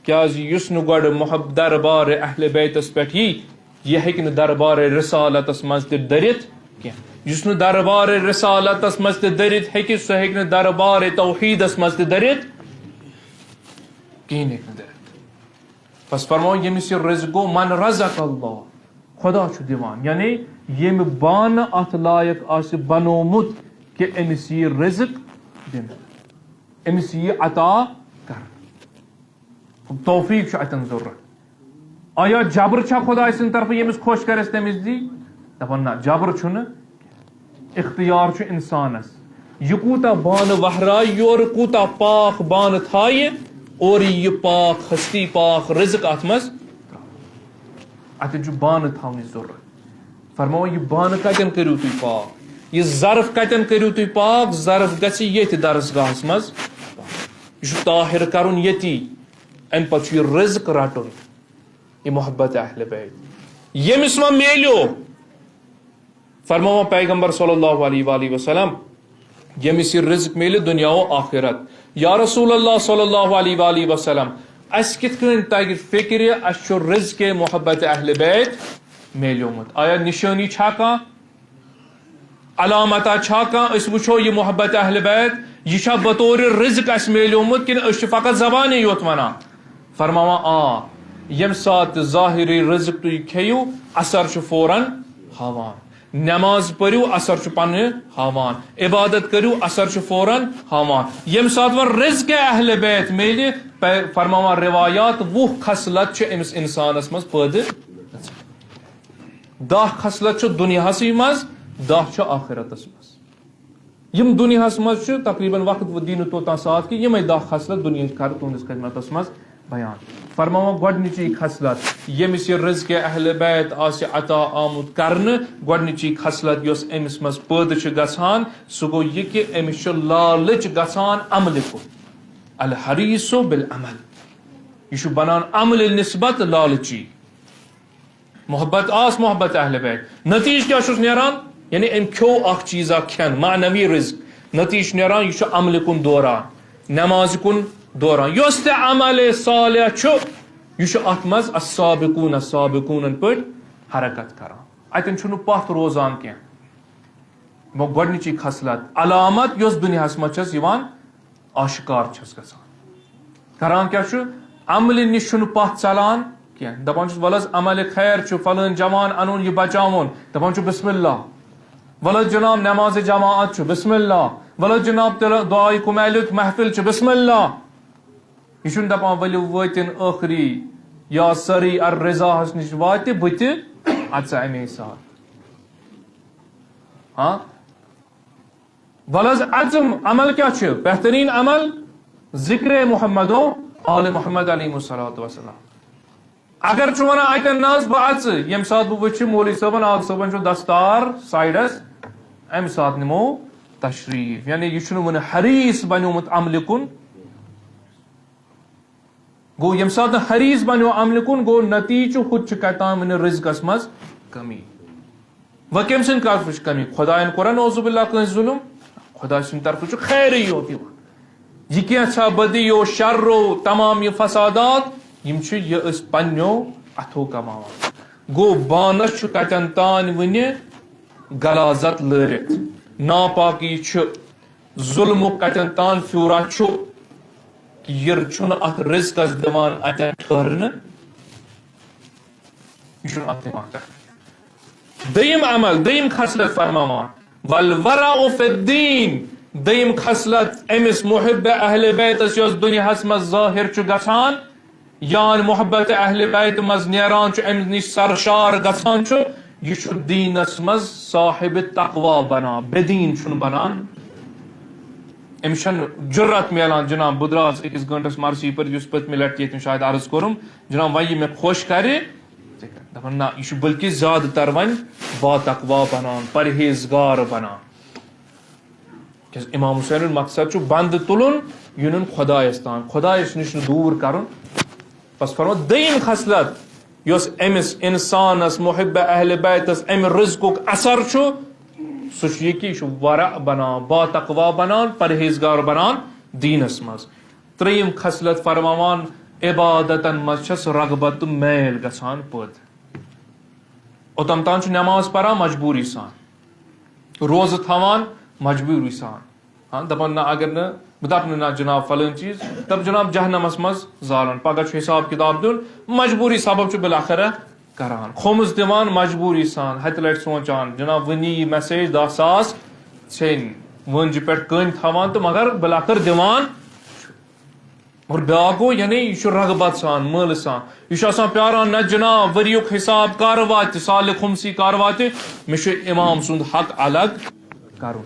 کیازِ یُس نہٕ گۄڈٕ محب-، دربار اہل بیتس پٮ۪ٹھ یی، یہِ ہیٚکہِ نہٕ دربار رسالتس منٛز تہِ دٔرِتھ کینٛہہ۔ یُس نہٕ دربار رسالتس منٛز تہِ دٔرِتھ ہیٚکہِ، سُہ ہیٚکہِ نہٕ دربار توحیدس منٛز تہِ دٔرِتھ، کِہیٖنۍ ہیٚکہِ نہٕ دٔرِتھ۔ بس فرماو، ییٚمِس یہِ رزق گوٚو، من رزق اللہ، خدا چھُ دِوان۔ یعنی ییٚمہِ بانہٕ اتھ لایق آسہِ بنومُت کہِ أمِس یی رزق دِنہٕ، أمِس یی عطا کرنہٕ۔ توفیق چھُ اتٮ۪ن ضروٗرت۔ آیا جبر چھا خداے سٕنٛدِ طرفہٕ، ییٚمِس خۄش کرٮ۪س تٔمِس دی؟ دپان نہ، جبر چھُنہٕ، اختیار چھُ انسانس۔ یہِ کوٗتاہ بانہٕ وہرایہِ یورٕ، کوٗتاہ پاک بانہٕ تھایہِ، اورٕ یہِ پاک ہستی، پاک رزق اتھ منٛز۔ اتٮ۪ن چھُ بانہٕ تھاونٕچ ضروٗرت۔ فرماوان، یہِ بانہٕ کتٮ۪ن کٔرِو تُہۍ پاک؟ یہِ ظرف کتٮ۪ن کٔرِو تُہۍ پاک؟ ظرف گژھِ ییٚتھۍ درسگاہس منٛز۔ یہِ چھُ طاہر کرُن ییٚتی۔ امہِ پتہٕ چھُ یہِ رزق رٹُن، یہِ محبت اہل بیت۔ ییٚمِس وۄنۍ میلیو، فرماوان پیغمبر صلی اللہ علیہ وآلہ وسلم، ییٚمِس یہِ رزق میلہِ دُنیا و آخرت۔ یا رسول اللہ صلی اللہ علیہ وآلہ وسلم، اسہِ کِتھ کٔنۍ تگہِ فکرِ، اسہِ چھُ رزق محبت اہل بیت میلیومُت؟ آیا نشٲنی چھا کانٛہہ؟ علامتہ چھا کانٛہہ؟ أسۍ وٕچھو یہِ محبت اہل بیت، یہِ چھا بطور رزق اسہِ میلیومُت کِنہٕ أسۍ چھِ فقط زبانے یوت ونان؟ فرماوان، آ، ییٚمہِ ساتہٕ ظاہری رزق تُہۍ کھیٚیِو، اثر چھُ فوراً ہاوان۔ نماز پٔرِو، اثر چھُ پننہِ ہاوان۔ عبادت کٔرِو، اثر چھُ فوراً ہاوان۔ ییٚمہِ ساتہٕ وۄنۍ رزق اہل بیت میلہِ، پے-، فرماوان روایات، وُہ خصلت چھِ أمِس انسانس منٛز پٲدٕ گژھان۔ دَہ خصلت چھِ دُنیاہسٕے منٛز، دَہ چھِ آخرتس منٛز۔ یِم دُنیاہس منٛز چھِ تقریباً وقت وۄنۍ دی نہٕ توٚتام ساتھ کہِ یِمے دَہ خصلت دُنیاہٕچ کَرٕ تُہنٛدِس خدمتس منٛز بیان۔ فرماوان گۄڈٕنِچی خصلت، ییٚمِس یہِ رزق اہل بیت آسہِ عطا آمُت کرنہٕ، گۄڈٕنِچی خصلت یۄس أمِس منٛز پٲدٕ چھِ گژھان، سُہ گوٚو یہِ کہِ أمِس چھُ لالٕچ گژھان عملہِ کُن۔ الحریص بالعمل، یہِ چھُ بنان عملہِ نسبت لالچی۔ محبت آس محبت اہل بیت۔ نتیجہ کیٛاہ چھُس نیران؟ یعنی أمۍ کھیوٚو اکھ چیٖزا کھٮ۪ن، معنوی رزق۔ نتیجہ چھُ نیران، یہِ چھُ عملہِ کُن دوران، نمازِ کُن دوران۔ یۄس تہِ عمل صالح چھُ، یہِ چھُ اتھ منٛز السابقون السابقونن پٲٹھۍ حرکت کران۔ اتٮ۪ن چھُنہٕ پتھ روزان کینٛہہ۔ وۄنۍ گۄڈٕنِچی خصلت، علامت یۄس دُنیاہس منٛز چھس یِوان، آشکار چھس گژھان۔ کران کیٛاہ چھُ؟ عملہِ نِش چھُنہٕ پتھ ژلان کینٛہہ۔ دپان چھُس، "ولہٕ حظ عملِ خیر چھُ، فلٲنۍ جوان انُن، یہِ بچاوُن۔" دپان چھُ، "بسم اللہ۔" ولہٕ حظ جناب نمازِ جماعت چھُ، بسم اللہ۔ ولہٕ حظ جناب تیٚلہِ دعایہِ کمیلُک محفل چھُ، بسم اللہ۔ یہِ چھُنہٕ دپان، "ؤلِو وٲتِن ٲخری یا سٲری الرضاہس نِش واتہِ بہٕ تہِ اژٕ اَمے ساتہٕ۔" ہاں؟ ولہٕ حظ عزم عمل کیٛاہ چھُ؟ بہتریٖن عمل ذکر محمد و آل محمد علیہ الصلوۃ والسلام۔ اگر چھُ ونان، "اتٮ۪ن نہ حظ بہٕ اژٕ، ییٚمہِ ساتہٕ بہٕ وٕچھِ مولوی صٲبن، آغا صٲبن چھُ دستار سایڈس، امہِ ساتہٕ نِمو تشریف۔" یعنی یہِ چھُنہٕ وُنہِ حریص بنیومُت عملہِ کُن۔ گوٚو، ییٚمہِ ساتہٕ نہٕ حریص بنیو عملہِ کُن، گوٚو، نتیجہٕ چھُ ہُتہِ چھُ کتہِ تام وُنہِ رزقس منٛز کمی۔ وۄنۍ کٔمۍ سٕنٛدِ طرفہٕ چھِ کمی؟ خۄداین کوٚرا نعوذ باللہ کٲنٛسہِ ظُلُم؟ خۄداے سٕنٛدِ طرفہٕ چھُ خیرٕے یوت یِوان۔ یہِ کینٛژھا بدی و شر و تمام یہِ فسادات، یِم چھِ یہِ أسۍ پننیو اتھو کماوان۔ گوٚو، بانس چھُ کتٮ۪ن تام وُنہِ غلاظت لٲرِتھ، ناپاکی چھُ، ظلمُک کتٮ۪ن تام پھیورا چھُ، یہِ چھُنہٕ اتھ رزقس دِوان اتٮ۪ن ٹھہرنہٕ، یہِ چھُنہٕ اتھ دِوان ٹھہرنہٕ۔ دوٚیِم عمل، دوٚیِم خصلت فرماوان، والورع فی الدین، دوٚیِم خصلت أمِس محب اہل بیتس یۄس دُنیاہس منٛز ظٲہر چھُ گژھان، یان محبت اہل بیت منٛز نیران چھُ، امہِ نِش سرشار گژھان چھُ، یہِ چھُ دیٖنس منٛز صاحب تقوی بنان، بے دیٖن چھُنہٕ بنان۔ أمِس چھَنہٕ جُرت میلان، جناب، بہٕ درٛاس أکِس گٲنٛٹس مرثی پٔرِتھ، یُس پٔتمہِ لٹہِ ییٚتہِ مےٚ شاید عرض کوٚرُم، جناب، وۄنۍ یہِ مےٚ خۄش کرِ، ژٕ کر۔ دپان، نہ، یہِ چھُ بلکہِ زیادٕ تر وۄنۍ با تقوی بنان، پرہیزگار بنان۔ کیازِ امام حسینُن مقصد چھُ بندٕ تُلُن، یہِ نیُن خۄدایس تام، خۄدایس نِش نہٕ دوٗر کرُن۔ بس فرمو، دوٚیِم خصلت یۄس أمِس انسانس محب اہل بیتس امہِ رزقُک اثر چھُ، سُہ چھُ یہِ کہِ یہِ چھُ ورع بنان، با تقوی بنان، پرہیزگار بنان دیٖنس منٛز۔ ترٛیٚیِم خصلت فرماوان، عبادتن منٛز چھس رغبت تہٕ میل گژھان پٲدٕ۔ اوٚتام تام چھُ نماز پران مجبوٗری سان، روزٕ تھاوان مجبوٗری سان۔ ہاں، دپان، نہ، اگر نہٕ، بہٕ دپہٕ نہٕ، نہ جناب، فلٲنۍ چیٖز، دپ جناب، جہنمس منٛز زالن، پگاہ چھُ حساب کتاب دیُن، مجبوٗری سبب چھُ بالآخر کران، کھومُس دِوان مجبوٗری سان، ہتہِ لٹہِ سونٛچان، جناب، وۄنۍ یی یہِ میسیج دَہ ساس ژھیٚنۍ، وٲنجہِ پٮ۪ٹھ کٔنۍ تھاوان تہٕ مگر بالآخر دِوان۔ اور بیٛاکھ گوٚو، یعنی یہِ چھُ رغبت سان، مٲلہٕ سان۔ یہِ چھُ آسان پیاران، نہ جناب، ؤریُک حساب کر واتہِ، سالہِ خُمسی کر واتہِ، مےٚ چھُ امام سُنٛد حق الگ کرُن۔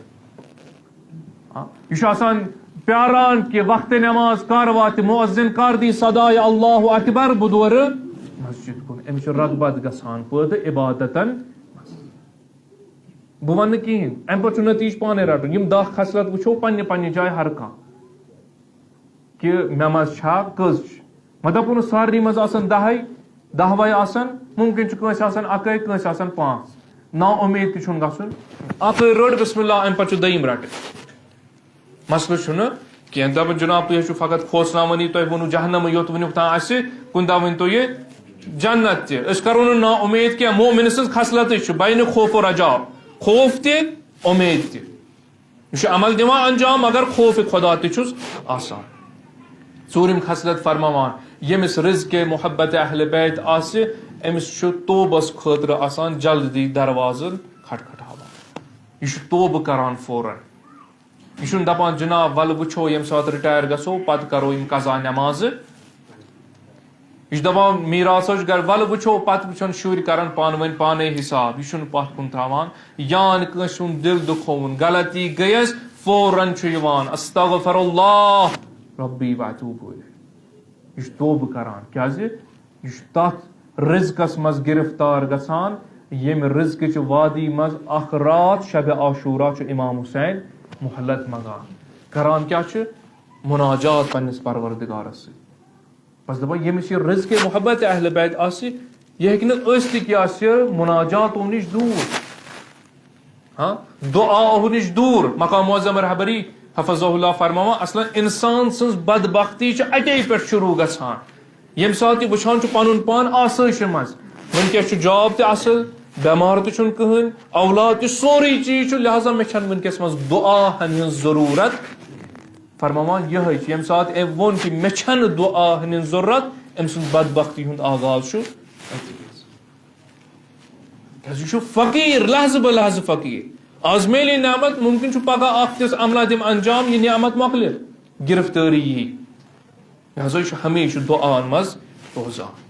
آ، یہِ چھُ آسان پیاران کہِ وقتِ نماز کر واتہِ، مؤذن کر دی صدایہِ اللہ اکبر، بہٕ دورٕ مسجد کُن۔ أمِس چھُ رغبت گژھان پٲدٕ عبادتن۔ بہٕ وَنہٕ نہٕ کِہیٖنۍ، اَمہِ پَتہٕ چھُ نٔتیٖجہٕ پانَے رَٹُن۔ یِم دَہ خصلت وٕچھو پنٛنہِ پنٛنہِ جایہِ ہر کانٛہہ، کہِ مےٚ منٛز چھا، کٔژ چھِ۔ وۄنۍ دَپو نہٕ سارنٕے منٛز آسَن دَہَے، دَہوَے آسَن، مُمکِن چھُ کٲنٛسہِ آسَن اَکٕے، کٲنٛسہِ آسَن پانٛژھ۔ نا اُمید تہِ چھُنہٕ گژھُن۔ اَکٕے رٔٹ بسم اللہ، اَمہِ پَتہٕ چھُ دوٚیِم رَٹٕنۍ۔ مسلہٕ چھُنہٕ کینٛہہ۔ دَپان، جناب، تُہۍ حظ چھِو فقط کھوژناوٲنی، تۄہہِ ووٚنوُ جہنمٕے یوت، وٕنیُک تام آسہِ، کُنہِ دۄہ ؤنۍ تو یہِ جنت تہِ۔ أسۍ کرو نہٕ نا اُمید کینٛہہ۔ مومن سٕنٛز خصلتٕے چھُ بین خوف و رجا، خوف تہِ، اُمید تہِ۔ یہِ چھُ عمل دِوان انجام، مگر خوف خدا تہِ چھُس آسان۔ ژوٗرِم خصلت فرماوان، ییٚمِس رزق محبت اہل بیت آسہِ، أمِس چھُ توبس خٲطرٕ آسان جلدی دروازٕ کھٹکھٹاوان۔ یہِ چھُ توبہٕ کران فوراً۔ یہِ چھُنہٕ دَپان، "جناب، وَلہٕ وٕچھو، ییٚمہِ ساتہٕ رِٹایَر گژھو، پَتہٕ کَرو یِم قضا نٮ۪مازٕ۔" یہِ چھُ دَپان، میٖراث حظ چھُ گَرِ، وَلہٕ وٕچھو، پَتہٕ وٕچھَن شُرۍ، کَرَن پانہٕ ؤنۍ پانَے حِساب۔ یہِ چھُنہٕ پَتھ کُن تھاوان، یا نہٕ کٲنٛسہِ ہُنٛد دِل دُکھووُن، غلطی گٔیَس، فوراً چھُ یِوان، "استغفر اللہ ربی و اتوب الیہ۔" یہِ چھُ توبہٕ کَران۔ کیٛازِ؟ یہِ چھُ تَتھ رِزقَس منٛز گِرفتار گژھان، ییٚمہِ رِزقٕچہِ وادی منٛز اَکھ راتھ شبِ عاشورہ چھُ امام حسین مہلت منٛگان۔ کران کیٛاہ چھُ؟ مناجات پننِس پروردگارَس سۭتۍ۔ بس دَپان، ییٚمِس یہِ رِزقِ محبت اہل بیت آسہِ، یہِ ہیٚکہِ نہٕ ٲسِتھ کہِ یہِ آسہِ مناجاتو نِش دوٗر۔ ہاں، دعاہو نِش دوٗر۔ مقام معظم رہبری حفظہ اللہ فرماوان، اصلاً انسان سٕنٛز بدبختی چھِ اَتے پٮ۪ٹھ شروع گژھان، ییٚمہِ ساتہٕ یہِ وٕچھان چھُ پنُن پان آسٲیشہِ منٛز۔ وٕنکیٚس چھُ جاب تہِ اصل، بٮ۪مار تہِ چھُنہٕ کٕہٕنۍ، اولاد تہِ، سورُے چیٖز چھُ، لہذا مےٚ چھَنہٕ وٕنکیٚس منٛز دعاہن ہٕنٛز ضروٗرت۔ فرماوان یِہوٚے چھُ، ییٚمہِ ساتہٕ أمۍ ووٚن کہِ مےٚ چھَنہٕ دعاہن ہٕنٛز ضروٗرت، أمۍ سٕنٛز بدبختی ہُنٛد آغاز چھُ أتی۔ کیٛازِ یہِ چھُ فقیٖر، لحظہٕ بہ لحظہٕ فقیٖر۔ آز میلہِ یہِ نعمت، مُمکِن چھُ پگاہ اکھ تِژھ عملہ دِم انجام، یہِ نعمت مۄکلہِ، گرفتٲری یی۔ لہذا یہِ چھُ ہمیشہِ دُعاہن منٛز روزان۔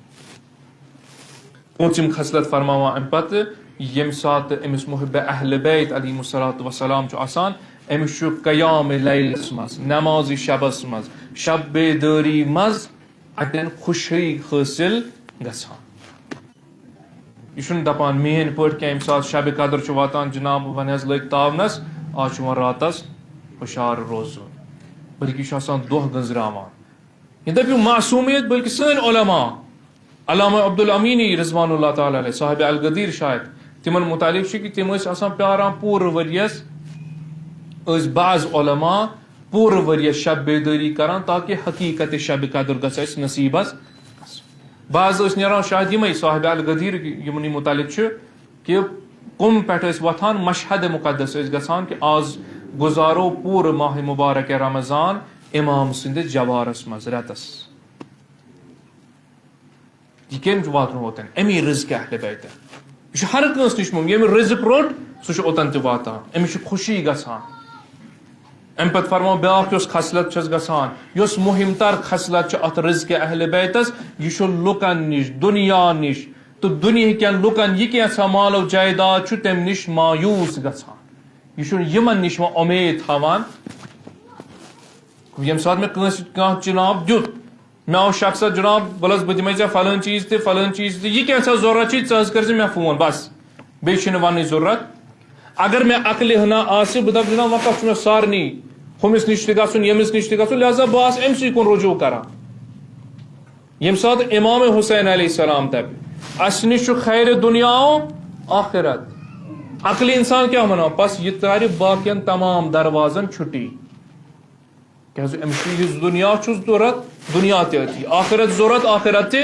پوٗنٛژِم خصلت فرماوان اَمہِ پتہٕ، ییٚمہِ ساتہٕ أمِس محب اہل بیت علیہم الصلوۃ والسلام چھُ آسان، أمِس چھُ قیام لیلس منٛز، نماز شبس منٛز، شب بیدٲری منٛز اَتٮ۪ن خوشی حٲصِل گژھان۔ یہِ چھُنہٕ دَپان میٛٲنۍ پٲٹھۍ کینٛہہ، ییٚمہِ ساتہٕ شبِ قدر چھُ واتان، جناب، وۄنۍ حظ لٔگۍ تاونَس، آز چھُ وۄنۍ راتَس ہُشار روزُن، بلکہِ یہِ چھُ آسان دۄہ گٔنٛزراوان۔ یہِ دَپیو معصوٗمیت، بلکہِ سٲنۍ علماء، علامہ عبدالامینی رضوان اللہ تعالیٰ علیہ، صاحب الغدیر شاید، تِمن متعلق چھُ کہِ تِم ٲسۍ آسان پیاران پوٗرٕ ؤریَس، ٲسۍ بعض علماء پوٗرٕ ؤریَس شب بیدٲری کران تاکہ حقیقت شب قدر گژھِ اَسہِ نصیٖبَس۔ بعض ٲسۍ نیران شاید یِمے صاحب الغدیر یِمنٕے متعلق چھُ کہِ قم پٮ۪ٹھ ٲسۍ وۄتھان، مشہد مقدس ٲسۍ گژھان کہِ آز گُزارو پوٗرٕ ماہ مبارک رمضان امام سٕنٛدِس جوارس منٛز رٮ۪تس۔ یہِ کٔمۍ چھُ واتُن اوتن؟ اَمی رِزقِ اہل بیتن۔ یہِ چھُ ہر کٲنٛسہِ نِش مُمکِن۔ ییٚمۍ رِزق روٚٹ، سُہ چھُ اوتن تہِ واتان۔ أمِس چھِ خوشی گژھان۔ اَمہِ پتہٕ فرماو بیٛاکھ یۄس خصلت چھَس گژھان، یۄس مُہِم تر خصلت چھِ اَتھ رِزقِ اہل بیتس، یہِ چھُ لُکن نِش، دُنیا نِش تہٕ دُنیہکٮ۪ن لُکن یہِ کینٛژھا مال و جایداد چھُ، تَمہِ نِش مایوٗس گژھان۔ یہِ چھُنہٕ یِمن نِش وۄنۍ اُمید تھاوان۔ ییٚمہِ ساتہٕ مےٚ کٲنٛسہِ کانٛہہ چِناب دیُت، مےٚ آو شخص، "جناب، وَلہٕ حظ بہٕ دِمے ژےٚ فلٲنۍ چیٖز تہِ، فلٲنۍ چیٖز تہِ، یہِ کینٛژھا ضروٗرت چھُے، ژٕ حظ کٔرۍ زِ مےٚ فون، بس، بیٚیہِ چھُنہٕ وَننٕچ ضروٗرت۔" اگر مےٚ عقلہِ ہنا آسہِ، بہٕ دَپہٕ، "جناب، وۄنۍ کَتھ چھُ مےٚ سارنٕے، ہُمِس نِش تہِ گژھُن، ییٚمِس نِش تہِ گژھُن، لہذا بہٕ آسہٕ أمۍ سٕے کُن رجوع کران۔" ییٚمہِ ساتہٕ امام حسین علیہ السلام دَپہِ، "اَسہِ نِش چھُ خیرِ دُنیا و آخرت"، عقلہِ اِنسان کیٛاہ وَنان؟ بس یہِ ترٛارِ باقین تمام دروازن چھُٹی۔ کیٛازِ أمِس چھُ یُس دُنیا چھُس ضوٚرَتھ، دُنیا تہِ أتی، آخرت ضوٚرَتھ، آخرت تہِ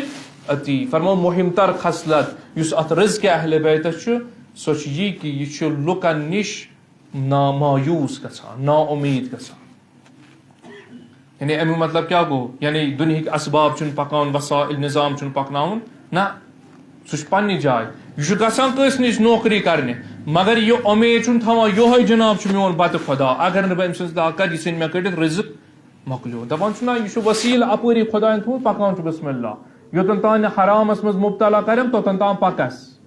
أتی۔ فرماو مُہِم تر خصلت یُس اَتھ رِزقِ اہلِ بیتَس چھُ، سۄ چھِ یہِ کہِ یہِ چھُ لُکَن نِش نامایوٗس گژھان، نا اُمید گژھان۔ یعنی اَمیُک مطلب کیٛاہ گوٚو؟ یعنی دُنیہٕکۍ اسباب چھُنہٕ پَکان، وسائل نظام چھُنہٕ پَکناوُن، نہ۔ سُہ چھُ پننہِ جایہِ۔ یہِ چھُ گژھان کٲنٛسہِ نِش نوکری کرنہِ، مگر یہِ اُمید چھُنہٕ تھاوان، یِہوٚے جناب چھُ میون بتہٕ خۄدا، اگر نہٕ بہٕ أمۍ سٕنٛز دعا کرٕ، یہِ ژھٕنہِ مےٚ کٔڑِتھ، رِزق مۄکلیو۔ دپان چھُ، نہ، یہِ چھُ وسیلہٕ اپٲری خۄدایَن تھوٚومُت، پکان چھُ بسم اللہ۔ یوٚتَن تام نہٕ حرامس منٛز مبتلا کرٮ۪م، توٚتَن تام پکس۔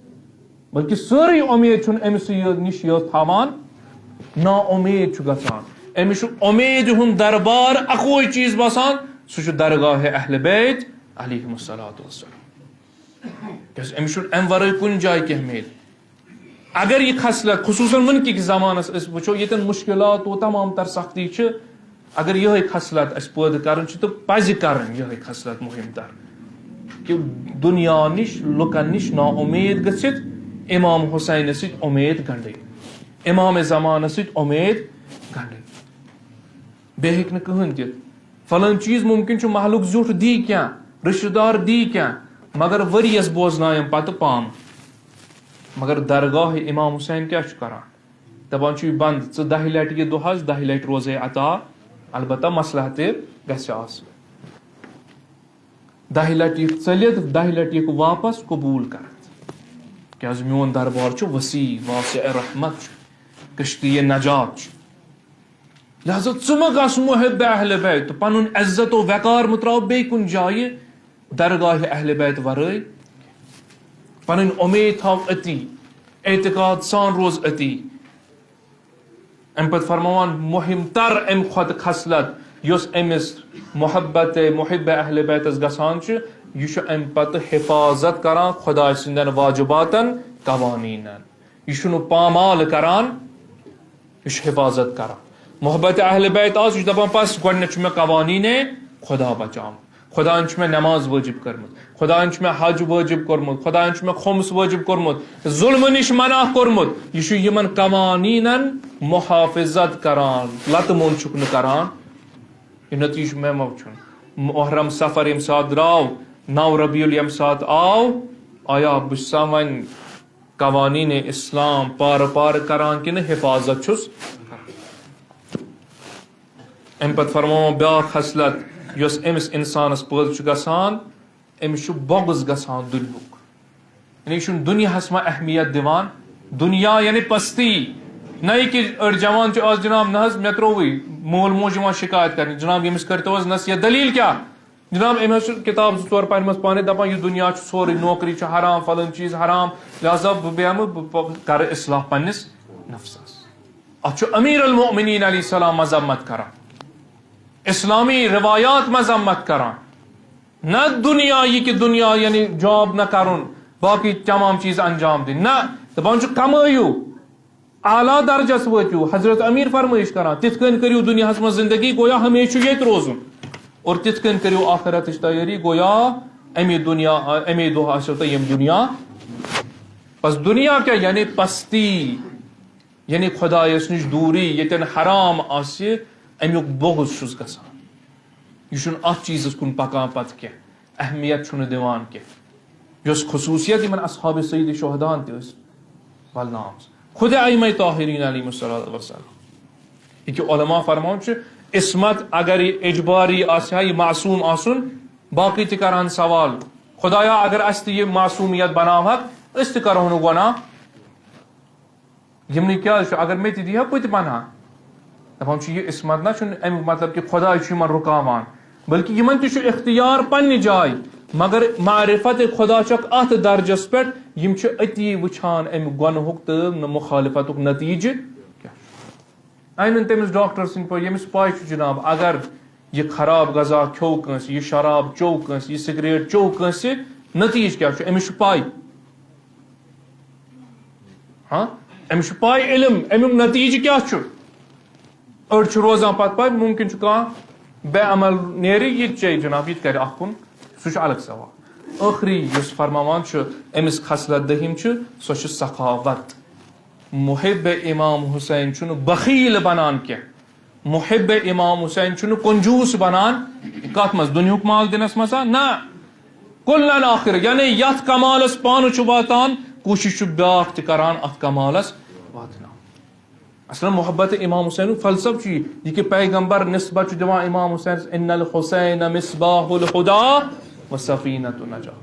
بلکہِ سٲرٕے اُمید چھُنہٕ أمِس یہِ نِش یٲژ تھاوان، نا اُمید چھُ گژھان۔ أمِس چھُ اُمیدِ ہُنٛد دربار اکوے چیٖز باسان، سُہ چھُ درگاہ اہل بیت علیہم الصلوۃ والسلام۔ کیٛازِ أمِس چھُنہٕ اَمہِ ورٲے کُنہِ جایہِ کینٛہہ میلہِ۔ اگر یہِ خصلت، خصوٗصاً وٕنکِکِس زمانس أسۍ وٕچھو، ییٚتٮ۪ن مُشکلات و تمام تر سختی چھِ، اگر یِہوٚے خصلت اَسہِ پٲدٕ کرٕنۍ چھِ، تہٕ پزِ کرٕنۍ یِہوٚے خصلت مُہِم تر، کہِ دُنیا نِش، لُکن نِش نا اُمید گٔژھِتھ امام حسینس سۭتۍ اُمید گنٛڈٕنۍ، امام زمانس سۭتۍ اُمید گنٛڈٕنۍ۔ بیٚیہِ ہیٚکہِ نہٕ کٕہٕنۍ دِتھ۔ فلٲنۍ چیٖز مُمکِن چھُ مہلوک زیُٹھ دی کینٛہہ، رِشتہٕ دار دی کینٛہہ، مگر ؤریَس بوزنایم پتہٕ پانہٕ۔ مگر درگاہ امام حسین کیٛاہ چھُ کران؟ دپان چھُ، یہِ بنٛد، ژٕ دَہہِ لٹہِ یہِ دۄہس، دَہہِ لٹہِ روزے عطا، البتہ مسلحت تہِ گژھِ آسُن۔ دَہہِ لٹہِ یِکھ ژٔلِتھ، دَہہِ لٹہِ یِکھ واپس، قبوٗل کرتھ۔ کیازِ میون دربار چھُ وسیع، واسع رحمت چھُ، کشتی نجات چھُ۔ لہذا ژٕ مہ گژھ محب اہل بیت، پنُن عزت و وقار مہ تراو بیٚیہِ کُنہِ جایہِ درگاہ اہل بیت ورٲے۔ پنٕنۍ اُمید تھاو أتی، اعتقاد سان روز أتی۔ امہِ پتہٕ فرماوان مُہِم تر امہِ کھۄتہٕ خصلت، یۄس أمِس محبت محب اہل بیتس گژھان چھِ، یہِ چھُ امہِ پتہٕ حفاظت کران خداے سٕنٛدٮ۪ن واجباتن، قوانینن۔ یہِ چھُنہٕ پامال کران، یہِ چھُ حفاظت کران۔ محبت اہل بیت آز، یہِ چھُ دپان، بس گۄڈٕنٮ۪تھ چھُ مےٚ قوانین خدا بچاوُن۔ خدایَن چھُ مےٚ نماز وٲجِب کٔرمٕژ، خدایَن چھُ مےٚ حج وٲجِب کوٚرمُت، خدایَن چھُ مےٚ خُمس وٲجِب کوٚرمُت، ظُلمہٕ نِش منع کوٚرمُت۔ یہِ چھُ یِمَن قوانیٖنَن محافظت کران، لَتہٕ موٚنٛڈ چھُکھ نہٕ کران۔ یہِ نتیٖجہٕ مےٚ ما وٕچھُن؟ محرم صفر ییٚمہِ ساتہٕ درٛاو، نَو ربیع ییٚمہِ ساتہٕ آو، آیا بہٕ چھُسا وۄنۍ قوانیٖن اسلام پارٕ پارٕ کران کِنہٕ حفاظت چھُس؟ امہِ پتہٕ فرماوان بیاکھ خصلت، یۄس أمِس انسانس پٲدٕ چھُ گژھان، أمِس چھُ بغض گژھان دُنیہُک۔ یعنی یہِ چھُنہٕ دُنیاہس منٛز اہمیت دِوان۔ دُنیا یعنی پستی۔ نہ یہِ کہِ أڑۍ جوان چھِ آز، جناب، نہ حظ، مےٚ ترٛووُے، مول موج یِوان شکایت کرنہِ، جناب، ییٚمِس کٔرتو حظ نصیحت، دلیل کیٛاہ؟ جناب، أمۍ حظ چھُ کِتاب زٕ ژور پَرِمَژ پانَے، دَپان، یہِ دُنیا چھُ سورُے، نوکری چھِ حرام، فلٲنۍ چیٖز حرام، لہذا بہٕ بیٚہمہٕ، بہٕ پ-، کَرٕ اصلاح پنٛنِس نفسَس۔ اَتھ چھُ امیر المؤمنین علیہ السلام مذمت کران، اسلامی روایات مذمت کران۔ نہ دُنیا، یہِ کہِ دُنیا یعنی جاب نہ کَرُن، باقٕے تمام چیٖز انجام دِنۍ، نہ، دَپان چھُ، کمٲیِو، اعلیٰ درجس وٲتِو۔ حضرت امیر فرمٲیش کران، تِتھ کٔنۍ کٔرِو دُنیاہس منٛز زندگی، گویا ہمیشہِ چھُ ییٚتہِ روزُن، اور تِتھ کٔنۍ کٔرِو آخرتٕچ تیٲری، گویا امی دُنیا، امی دۄہ آسیو تۄہہِ ییٚمہِ دُنیا۔ بس دُنیا کیٛاہ؟ یعنی پستی، یعنی خدایس نِش دوٗری، ییٚتٮ۪ن حرام آسہِ، امیُک بغض چھُس گژھان۔ یہِ چھُنہٕ اتھ چیٖزس کُن پکان پتہٕ کینٛہہ، اہمیت چھُنہٕ دِوان کینٛہہ، یۄس خصوٗصیت یِمن اصحاب سید شہداہن تہِ ٲس ولنہٕ آمٕژ، خود ائمہ طاہرین علیہم الصلوۃ والسلام۔ یہِ کہِ علماء فرماوان چھِ، عصمت اگر یہِ اجباری آسہِ ہا، یہِ معصوم آسُن، باقٕے تہِ کرہن سوال، خدایا، اگر اسہِ تہِ یہِ معصومیت بناوہکھ، أسۍ تہِ کرہو نہٕ گۄناہ۔ یِمنٕے کیٛازِ چھُ؟ اگر مےٚ تہِ دی ہا، بہٕ تہِ بنہٕ ہا۔ دَپان چھُ، یہِ عصمت نہ چھُنہٕ اَمیُک مطلب کہِ خۄداے چھُ یِمن رُکاوان، بلکہِ یِمن تہِ چھُ اختیار پننہِ جایہِ، مگر معرفت خۄدا چھکھ اَتھ درجس پٮ۪ٹھ، یِم چھِ أتی وٕچھان اَمہِ گۄنہُک تہٕ نہٕ مُخالفتُک نتیٖجہٕ کیٛاہ چھُ۔ أنِن تٔمِس ڈاکٹر سٕنٛدۍ پٲٹھۍ، ییٚمِس پَے چھُ جناب، اگر یہِ خراب غذا کھیوٚو کٲنٛسہِ، یہِ شراب چیوٚو کٲنٛسہِ، یہِ سگریٹ چیوٚو کٲنٛسہِ، نتیٖجہٕ کیٛاہ چھُ؟ أمِس چھُ پَے۔ ہاں، أمِس چھُ پَے علم، اَمیُک نتیٖجہٕ کیٛاہ چھُ؟ أڑۍ چھِ روزان پَتہٕ پَتہٕ، مُمکِن چھُ کانٛہہ بے عمل نیرِ، یہِ تہِ چیٚیہِ جناب، یہِ تہِ کَرِ اَکھ کُن، سُہ چھُ الگ سوال۔ ٲخری یُس فرماوان چھُ، أمِس خصلت دٔہِم چھُ، سۄ چھِ سخاوت۔ محب امام حسین چھُنہٕ بخیل بنان کینٛہہ۔ محب امام حسین چھُنہٕ کنجوس بنان۔ کتھ منٛز؟ دُنیہُک مال دِنس منٛز ہا؟ نہ۔ کُلن آخر، یعنی یتھ کمالس پانہٕ چھُ واتان، کوٗشش چھُ بیاکھ تہِ کران اتھ کمالس واتناوُن۔ اصل محبت امام حسین فلسفہ چھُ یہِ، یہِ کہِ پیغمبر نسبت چھُ دِوان امام حسین، ان الحسین مصباح الہدی و سفینۃ النجاہ۔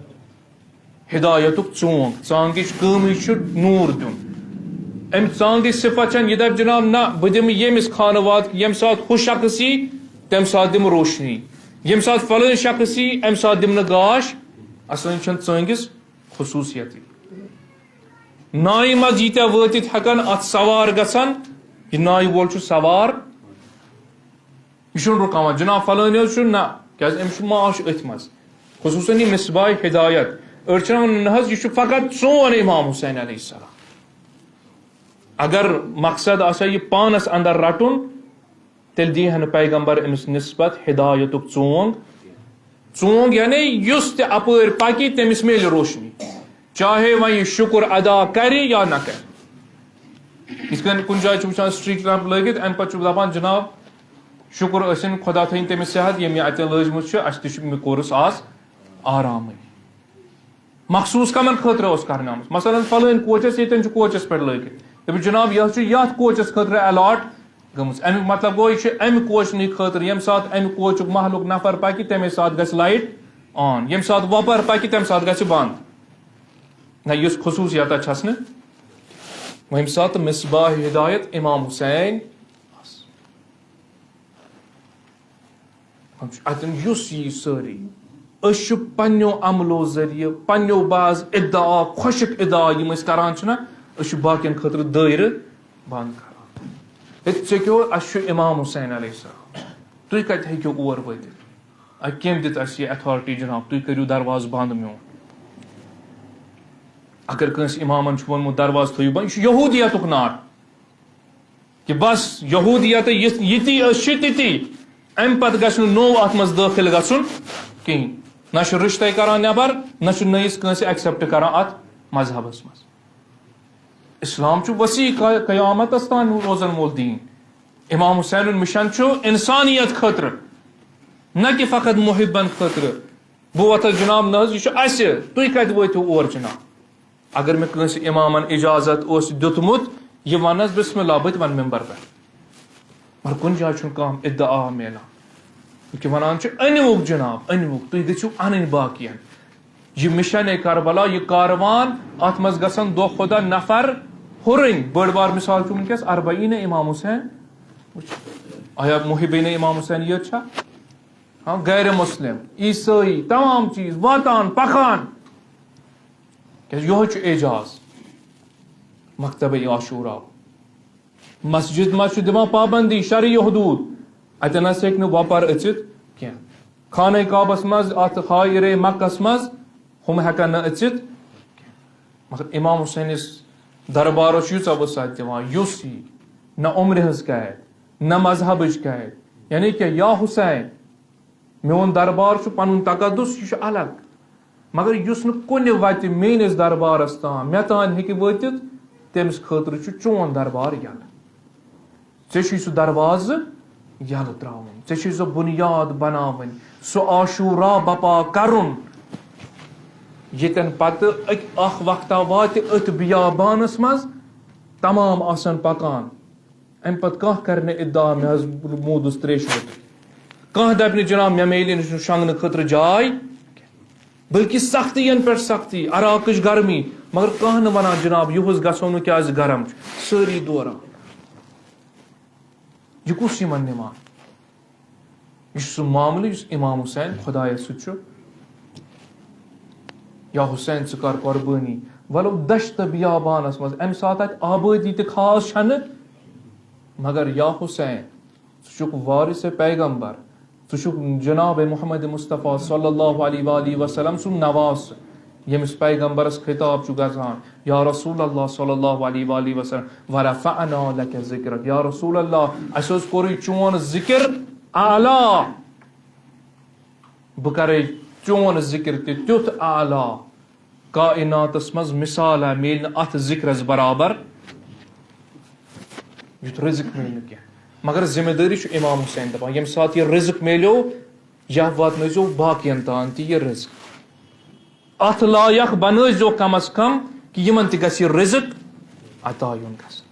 ہدایتُک ژونگ، ژانگٕچ کٲمٕے چھُ نوٗر دیُن۔ امہِ ژانگٕچ صفت چھنہٕ یہِ دپہِ جناب، نہ، بہٕ دِمہٕ ییٚمِس خانہٕ واد، ییٚمہِ ساتہٕ ہُہ شخص یی، تمہِ ساتہٕ دِمہٕ روشنی، ییٚمہِ ساتہٕ فلٲنۍ شخص یی، امہِ ساتہٕ دِمہٕ نہٕ گاش۔ اصل چھنہٕ ژٲنگِس خصوٗصیتٕے۔ نایہِ منٛز ییٖتیٛاہ وٲتِتھ ہٮ۪کن، اتھ سوار گژھن، یہِ نایہِ وول چھُ سوار۔ یہِ چھُنہٕ رُکاوان، جناب فلٲنۍ حظ چھُ، نہ، کیازِ أمِس چھُ معاش أتھۍ منٛز۔ خصوٗصاً یہِ مصباح ہدایت۔ أڑۍ چھِ وَنان، نہ حظ، یہِ چھُ فقط سون امام حسین علیہ السلام۔ اگر مقصد آسہِ ہا یہِ پانس اندر رٹُن، تیٚلہِ دی ہا نہٕ پیغمبر أمِس نسبت ہدایتُک ژونگ۔ ژونگ یعنی یُس تہِ اپٲرۍ پکہِ، تٔمِس میلہِ روشنی، چاہے وۄنۍ یہِ شُکر ادا کرِ یا نہ کرِ۔ یِتھ کٔنۍ کُنہِ جایہِ چھُ وٕچھان street lamp لٲگِتھ، امہِ پتہٕ چھُ دپان، جناب، شُکر ٲسِن، خۄدا تھٲیِن تٔمِس صحت، ییٚمۍ یہِ اتٮ۪ن لٲجمٕژ چھِ، اسہِ تہِ چھُ، مےٚ کوٚرُس آز آرامٕے۔ مخصوٗص کمن خٲطرٕ اوس کرنہٕ آمُت؟ مثلاً، فلٲنۍ کوچ ٲس، ییٚتٮ۪ن چھُ کوچس پٮ۪ٹھ لٲگِتھ۔ دٔپِو، جناب، یہِ حظ چھُ یتھ کوچس خٲطرٕ allot گٔمٕژ۔ امیُک مطلب گوٚو، یہِ چھُ امہِ کوچنٕے خٲطرٕ، ییٚمہِ ساتہٕ امہِ کوچُک محلُک نفر پکہِ، تمے ساتہٕ گژھِ light on، ییٚمہِ ساتہٕ وۄپر پکہِ، تمہِ ساتہٕ گژھِ بنٛد۔ نہ، یُس خصوٗصیت اَتھ چھَس نہٕ۔ وۄنۍ ییٚمہِ ساتہٕ مصباح ہدایت امام حسین، اَتٮ۪ن یُس یی سٲری، أسۍ چھِ پننیو عملو ذٔریعہٕ، پننیو بعض ادعا، خۄشک ادعا یِم أسۍ کران چھِنہ، أسۍ چھِ باقین خٲطرٕ دٲیرٕ بنٛد کران۔ ہے، ژےٚ کیٛاہ، اَسہِ چھُ امام حسین علیہ السلام، تُہۍ کتہِ ہیٚکِو اور وٲتِتھ؟ اَتہِ کٔمۍ دِژ اَسہِ یہِ اتھارٹی جناب، تُہۍ کٔرِو دروازٕ بنٛد میون؟ اگر کٲنٛسہِ امامن چھُ ووٚنمُت دروازٕ تھٲیِو بنٛد، یہِ چھُ یہودیتُک ناٹہٕ۔ کہ بس یہودیت، یہِ، یہِ تی أسۍ چھِ تِتی، امہِ پتہٕ گژھِ نہٕ نوٚو اتھ منٛز دٲخل گژھُن کِہیٖنۍ۔ نہ چھُ رشتے کران نٮ۪بر، نہ چھُ نٔیِس کٲنٛسہِ ایکسپٹ کران اتھ مذہبس منٛز۔ اسلام چھُ وسیع قی-، قیامتس تام روزن وول دیٖن۔ امام حسین ہُنٛد مشن چھُ انسانیت خٲطرٕ، نہ کہ فقط محبن خٲطرٕ۔ بہٕ وۄتھس جناب، نہ حظ، یہِ چھُ اسہِ، تُہۍ کتہِ وٲتِو اور جناب؟ اگر مےٚ کٲنٛسہِ امامن اجازت اوس دیُتمُت، یہِ ونس بسم اللہ، بہٕ تہِ ونہٕ ممبر پٮ۪ٹھ۔ مگر کُنہِ جایہِ چھُنہٕ کانٛہہ ادعا میلان۔ بلکہِ ونان چھِ، أنِوُکھ جناب، أنِوُکھ، تُہۍ گٔژھِو انٕنۍ باقین۔ یہِ مشن کربلا، یہِ کاروان، اتھ منٛز گژھن دۄہ کھۄتہٕ دۄہ نفر ہُرٕنۍ۔ بٔڑ بار مثال چھُ وٕنکیٚس اربعین امام حسین۔ وٕچھ، آیا محبین امام حسین یٲتۍ چھا؟ ہاں، غیر مسلم، عیسٲئی، تمام چیز واتان، پکان۔ کیازِ یِہوٚے چھُ اعجاز مکتبہ عاشورا۔ مسجد منٛز چھُ دِوان پابندی، شرعی حدود، اتٮ۪ن نہ ہیٚکہِ نہٕ وۄپر أژِتھ کینٛہہ۔ خانہ کعبس منٛز، اتھ حائر مکس منٛز، ہُم ہیٚکن نہٕ أژِتھ۔ مگر امام حسینس دربارس چھُ ییٖژاہ وسعت دِوان، یُس یی، نہ عمرِ ہٕنٛز قید، نہ مذہبٕچ قید۔ یعنی کہ یا حسین، میون دربار چھُ پنُن تقدس، یہِ چھُ الگ۔ مگر یُس نہٕ کُنہِ وتہِ میٲنِس دربارس تام، مےٚ تام ہیٚکہِ وٲتِتھ، تٔمِس خٲطرٕ چھُ چون دربار یلہٕ۔ ژےٚ چھُے سُہ دروازٕ یلہٕ ترٛاوُن، ژےٚ چھُے سۄ بُنیاد بناوٕنۍ، سُہ عاشورا بپا کرُن، ییٚتٮ۪ن پتہٕ أکۍ اکھ وقتہ واتہِ أتھۍ بیابانس منٛز تمام آسن پکان۔ امہِ پتہٕ کانٛہہ کرِ نہٕ ادعا، مےٚ حظ موٗدُس تریشہِ وقتہٕ۔ کانٛہہ دپہِ نہٕ، جناب، مےٚ میلہِ نہٕ شۄنٛگنہٕ خٲطرٕ جاے، بلکہِ سختی ین پٮ۪ٹھ سختی، عراقٕچ گرمی، مگر کانٛہہ نہٕ ونان، جناب، یُہُس گژھو نہٕ، کیازِ گرم چھُ۔ سٲری دوران۔ یہِ کُس یِمن نِوان؟ یہِ چھُ سُہ معاملہٕ یُس امام حسین خۄدایس سۭتۍ چھُ۔ یا حسین، ژٕ کر قۄربٲنی، ولو دشت بیابانس منٛز، امہِ ساتہٕ اتہِ آبٲدی تہِ خاص چھنہٕ، مگر یا حسین، ژٕ چھُکھ وارث پیغمبر، ژٕ چھُکھ جناب محمد مصطفیٰ صلی اللہ علیہ وآلہ وسلم سُنٛد نواسہٕ۔ ییٚمِس پیغمبرس خطاب چھُ گژھان، یا رسول اللہ صلی اللہ علیہ وآلہ وسلم، ورفعنا لک ذکرک، یا رسول اللہ، اسہِ حظ کوٚرُے چون ذکر اعلیٰ، بہٕ کرے چون ذکر تہِ تیُتھ اعلیٰ، کائناتس منٛز مثالہ میلہِ نہٕ اتھ ذکرس برابر، یُتھ رزق میلہِ نہٕ کینٛہہ۔ مگر ذمہ دٲری چھُ امام حسین دپان، ییٚمہِ ساتہٕ یہِ رزق میلیو، یا واتنٲیزیو باقین تام تہِ یہِ رزق۔ اتھ لایق بنٲیزیو کم از کم کہ یِمن تہِ گژھِ یہِ رزق عطا یُن گژھنہٕ۔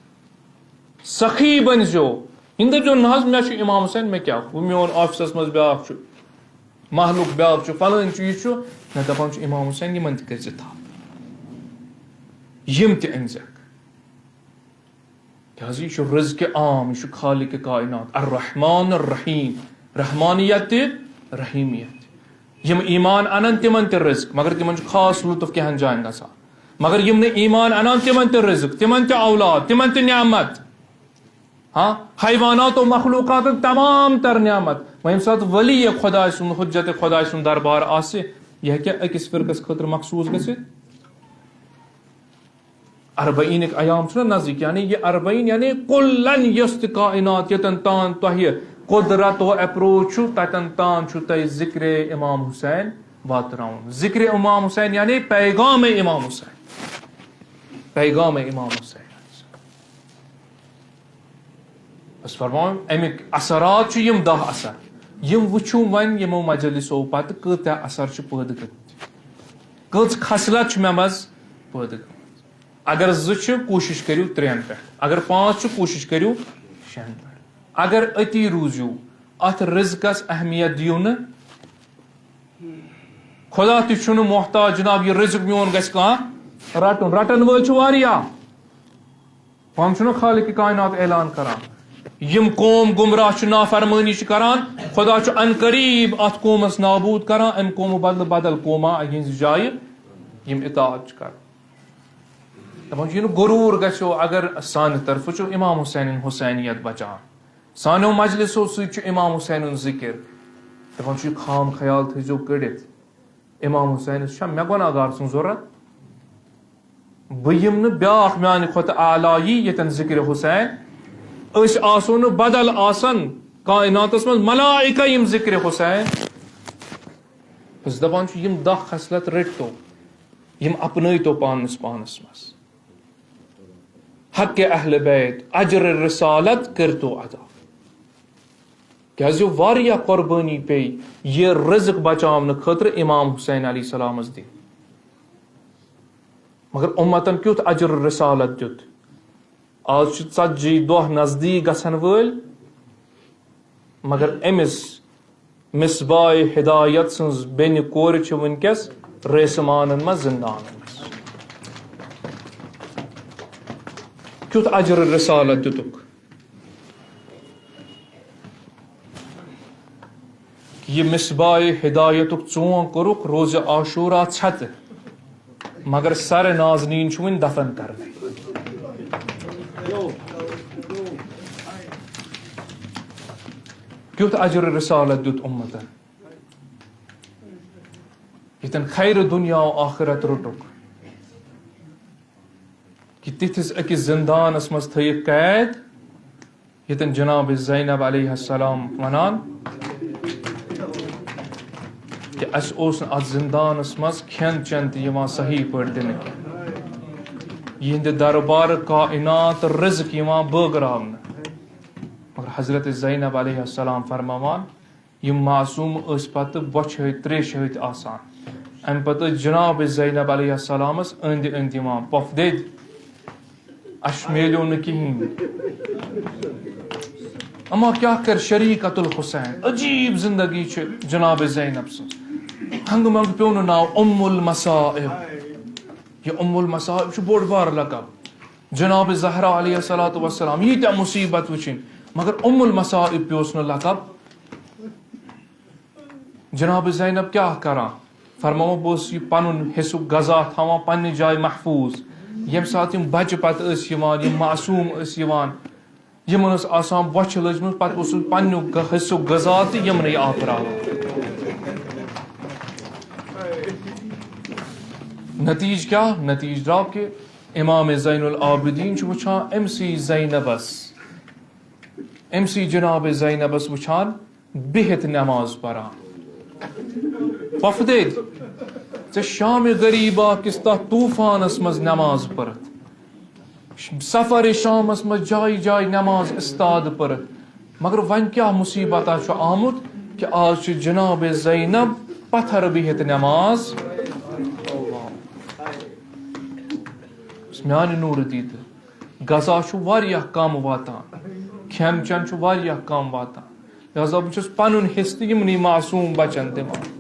سخی بنزیو۔ یِم دٔپزیو، نہ حظ، مےٚ چھُ امام حسین، مےٚ کیٛاہ؟ ہُہ میون آفسس منٛز بیٛاکھ چھُ، محلُک بیٛاکھ چھُ، فلٲنۍ چھُ، یہِ چھُ۔ مےٚ دپان چھُ امام حسین، یِمن تہِ کٔرزِ تھپھ۔ یِم تہِ أنزٮ۪کھ۔ کیٛازِ یہِ چھُ رزق عام، یہِ چھُ خالق کائنات، الرحمن الرحیم، رحمانیت تہِ، رحیمیت تہِ۔ یِم ایمان انن، تِمن تہِ رزق، مگر تِمن چھُ خاص لطف کینٛہن جاین گژھان۔ مگر یِم نہٕ ایمان انان، تِمن تہِ رزق، تِمن تہِ اولاد، تِمن تہِ نعمت۔ ہاں، حیوانات و مخلوقاتن تمام تر نعمت۔ وۄنۍ ییٚمہِ ساتہٕ ولی خۄداے سُنٛد، حجت خۄداے سُنٛد دربار آسہِ، یہِ ہیٚکیٛاہ أکِس فرقس خٲطرٕ مخصوٗص گٔژھِتھ؟ اربعینٕکۍ ایام چھُنہ نزدیٖک، یعنی یہِ اربعین، یعنی کُلن یۄس تہِ کائنات، ییٚتٮ۪ن تام تۄہہِ قدرت و اپروچ چھُ، تتٮ۪ن تام چھُ تۄہہِ ذکرِ امام حسین واتناوُن۔ ذکرِ امام حسین یعنی پیغام امام حسین۔ پیغام امام حسین۔ بس فرماوُن، اَمِکۍ اثرات چھِ یِم دَہ اثر۔ یِم وٕچھِو وۄنۍ یِمو مجلسو پتہٕ کۭتیٛاہ اثر چھِ پٲدٕ گٔمٕتۍ، کٔژ خصلت چھِ مےٚ منٛز پٲدٕ گٔمٕژ۔ اگر زٕ چھِ، کوٗشِش کٔرِو ترٛٮ۪ن پٮ۪ٹھ۔ اگر پانٛژھ چھِ، کوٗشِش کٔرِو شٮ۪ن پٮ۪ٹھ۔ اگر أتی روٗزِو، اَتھ رِزقَس اہمیت دِیِو نہٕ۔ خدا تہِ چھُنہٕ محتاج، جناب، یہِ رِزق میون گژھِ کانٛہہ رٹُن۔ رٹن وٲلۍ چھِ واریاہ۔ پانہٕ چھُنہ خالق کائنات اعلان کران، یِم قوم گمراہ چھِ، نافرمٲنی چھِ کران، خدا چھُ ان قریب اتھ قومس نابود کران، امہِ قومہٕ بدلہٕ بدل قوما یِہنٛزِ جایہِ یِم اطاعت چھِ کران۔ دپان چھُ، یہِ نہٕ غروٗر گژھیو اگر سانہِ طرفہٕ چھُ امام حسینن حسینیت بچان، سانیو مجلسو سۭتۍ چھُ امام حسینُن ذکر۔ دپان چھُ، یہِ خام خیال تھٲیزیو کٔڑِتھ، امام حسینس چھا مےٚ گۄناہ گار سٕنٛز ضروٗرت؟ بہٕ یِم نہٕ بیٛاکھ میانہِ کھۄتہٕ اعلیٰ یی ییٚتٮ۪ن ذکرِ حسین۔ أسۍ آسو نہٕ بدل آسان، کائناتس منٛز ملائکہ یِم ذکرِ حسین۔ بہٕ چھُس دپان چھُ، یِم دَہ خصلت رٔٹۍ تو، یِم اپنٲے تو پانس پانس منٛز۔ حق اہل بیت، اجر رسالت کٔرۍ تو ادا۔ کیازِ واریاہ قربٲنی پیٚیہِ یہِ رزق بچاونہٕ خٲطرٕ امام حسین علیہ السلامس دِنۍ۔ مگر امتن کیُتھ اجر رسالت دیُت۔ آز چھِ ژتجی دۄہ نزدیٖک گژھن وٲلۍ، مگر أمِس مصباح ہدایت سٕنٛز بیٚنہِ کورِ چھِ وٕنکیٚس ریسمانن منٛز زندانن منٛز۔ کیُتھ اجر رسالت دِتُکھ۔ یہِ مصباح ہدایتُک ژونگ کوٚرُکھ روزِ عاشورا ژھتہٕ، مگر سر نازنین چھُ وُنہِ دفن کرنَے۔ کیُتھ اجر رسالت دیُت امتن، ییٚتٮ۪ن خیر دنیا و آخرت روٚٹُکھ۔ کہ تِتھِس أکِس زندانس منٛز تھٲیِکھ قید، ییٚتٮ۪ن جناب زینب علیہ السلام ونان کہ اسہِ اوس نہٕ اتھ زندانس منٛز کھٮ۪ن چٮ۪ن تہِ یِوان صحیح پٲٹھۍ دِنہٕ کینٛہہ۔ یِہنٛدِ دربارٕ کائنات رزق یِوان بٲگراونہٕ۔ مگر حضرت زینب علیہ السلام فرماوان، یِم معصوم ٲسۍ پتہٕ بۄچھِ ہٕتۍ تریشہِ ہٕتۍ آسان۔ امہِ پتہٕ ٲسۍ جناب زینب علیہ السلامس أنٛدۍ أنٛدۍ یِوان پۄپھ دٔدۍ، اسہِ میلیو نہٕ کِہیٖنۍ۔ اما کیٛاہ کرِ شریکت الحسین، عجیب زندگی چھِ جناب زینب سٕنٛز۔ ہنگہٕ منگہٕ پیوٚو نہٕ ناو ام المصائب۔ یہِ ام المصائب چھُ بوٚڑ بار لقب۔ جناب زہرا علیہ الصلوۃ والسلام ییٖتیٛاہ مصیبت وٕچھِنۍ، مگر ام المصائب پیوس نہٕ لقب۔ جناب زینب کیٛاہ کران؟ فرماوان، بہٕ اوسُس یہِ پنُن حصُک غذا تھاوان پننہِ جایہِ محفوظ۔ ییٚمہِ ساتہٕ یِم بچہِ پتہٕ ٲسۍ یِوان، یِم معصوم ٲسۍ یِوان، یِمن ٲس آسان بۄچھِ لٔجمٕژ، پتہٕ اوسُس پننیُک غ-، حصُک غذا تہٕ یِمنٕے آپراوان۔ نتیٖجہٕ کیٛاہ؟ نتیٖجہٕ درٛاو کہِ امام زین العابدین چھُ وٕچھان أمۍ سٕے زینبس، أمۍ سٕے جناب زینبس وٕچھان بِہِتھ نماز پران۔ پۄپھٕ دٔدۍ، ژےٚ شامِ غریٖبا کِس تتھ طوفانس منٛز نماز پٔرتھ، سفر شامس منٛز جایہِ جایہِ نماز استاد پٔرتھ، مگر وۄنۍ کیٛاہ مصیبتا چھُ آمُت کہ آز چھِ جناب زینب پتھر بِہِتھ نماز۔ میانہِ نوٗرٕ دیٖدٕ، غذا چھُ واریاہ کم واتان، کھٮ۪ن چٮ۪ن چھُ واریاہ کم واتان، لہذا بہٕ چھُس پنُن حصہٕ تہِ یِمنٕے معصوم بچن دِوان۔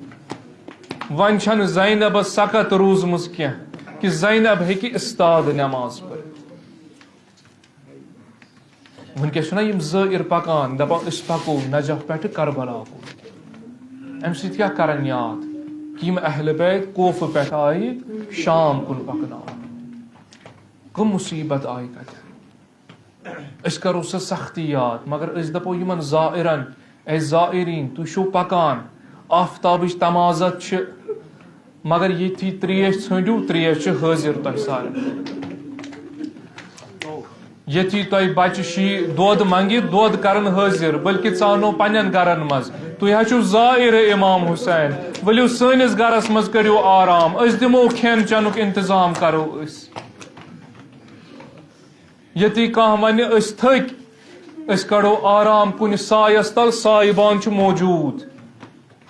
وۄنۍ چھنہٕ زینبس سکت روٗزمٕژ کینٛہہ کہ زینب ہیٚکہِ استاد نماز پٔرِتھ۔ وٕنکیٚس چھِنہ یِم زٲیِر پکان، دپان، أسۍ پکو نجف پٮ۪ٹھٕ کربلا کُن۔ امہِ سۭتۍ کیٛاہ کرن یاد کہ یِم اہل بیت کوفہٕ پٮ۪ٹھ آیہِ شام کُن پکناونہٕ؟ کٕم مصیبت آیہِ کتٮ۪ن؟ أسۍ کرو سۄ سختی یاد، مگر أسۍ دپو یِمن زائرن، اے زائرین، تُہۍ چھِو پکان، آفتابٕچ تمازت چھِ، مگر ییٚتھی تریش ژھٲنٛڈِو، تریش چھِ حٲضِر تۄہہِ سارنٕے۔ ییٚتھی تۄہہِ بچہِ شی دۄد منگہِ، دۄد کرن حٲضِر، بلکہِ ژانو پننٮ۪ن گرن منٛز۔ تُہۍ حظ چھِو زائر امام حسین، ؤلِو سٲنِس گرس منٛز کٔرِو آرام، أسۍ دِمو کھٮ۪ن چٮ۪نُک انتظام کرو أسۍ۔ ییٚتی کانٛہہ ونہِ أسۍ تھٔکۍ، أسۍ کڑو آرام کُنہِ سایس تل، سایبان چھُ موجود۔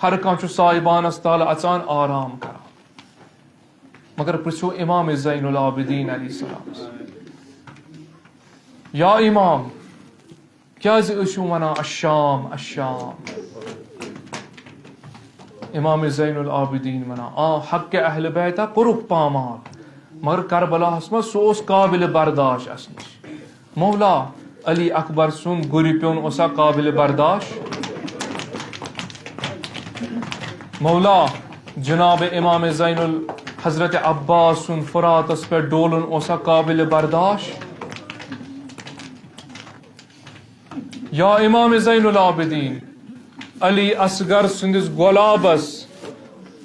ہر کانٛہہ چھُ سایبانس تل اژان آرام کران۔ مگر پرژھو امام زین العابدین علیہ السلام، یا امام، کیازِ ٲسِو ونان الشام الشام؟ امام زین العابدین ونان، آ، حق اہل بیتہ کوٚرُکھ پامال، مگر کربلاہس منٛز سُہ اوس قابل برداشت اَسہِ نِش۔ مولا علی اکبر سُنٛد گُرِ پیوٚن اوسا قابل برداشت؟ مولا جناب امام زین ال-، حضرت عباس سُنٛد فراتس پٮ۪ٹھ ڈولُن اوسا قابل برداشت؟ یا امام زین العابدین، علی اصغر سٕنٛدِس گۄلابس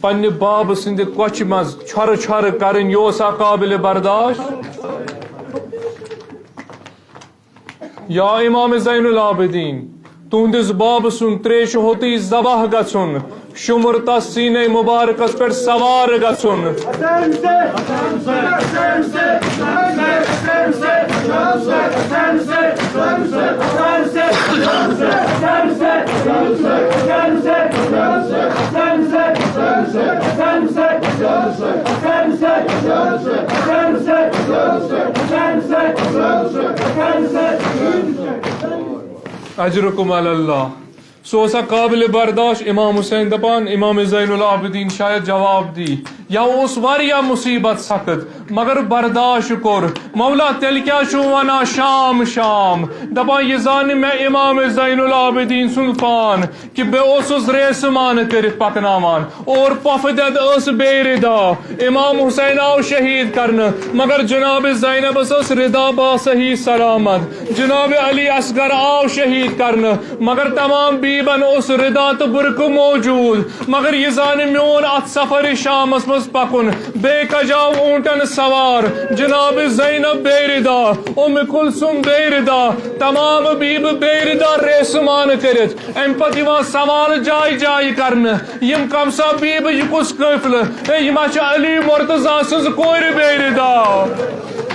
پننہِ بابہٕ سٕنٛدِ کۄچھِ منٛز چھۄرٕ چھۄرٕ کرٕنۍ، یہِ اوسا قابل برداشت؟ یا امام زین العابدین، تُہنٛدِس بابہٕ سُنٛد تریشہِ ہوٚتُے ذبح گژھُن، شُمر تس سینے مبارکس پٮ۪ٹھ سوار گژھُن۔ اجرکم علی اللہ۔ سُہ اوسا قابل برداشت؟ امام حسین دپان، امام زین العابدین شاید جواب دی، یا اوس واریاہ مصیبت سخت، مگر برداشت کوٚر۔ مولا، تیٚلہِ کیٛاہ چھُو ونان شام شام؟ دپان، یہِ زانہِ مےٚ امام زین العابدین سُنٛد پان کہِ بہٕ اوسُس ریسہٕ مانہٕ کٔرِتھ پکناوان۔ اور پۄفہٕ دٮ۪د ٲس بے ردا۔ امام حسین آو شہید کرنہٕ، مگر جناب زینبس ٲس ردا با صحیح سلامت۔ جناب علی اصغر آو شہید کرنہٕ، مگر تمام بیبن اوس ردا تہٕ برقعہٕ موجود۔ مگر یہِ زانہِ میون اتھ سفر شامس منٛز پکُن، بے کجاو اونٹن سوار، جناب زینب بے ردا، ام کلثوم بے ردا، تمام بیبہٕ بے ردا ریسہٕ مانہٕ کٔرِتھ۔ امہِ پتہٕ یِوان سوال جایہِ جایہِ کرنہٕ، یِم کم سا بیبہٕ، یہِ کُس قٲفلہٕ؟ ہے، یہِ ما چھِ علی مرتضی سٕنٛز کورِ بے ردا؟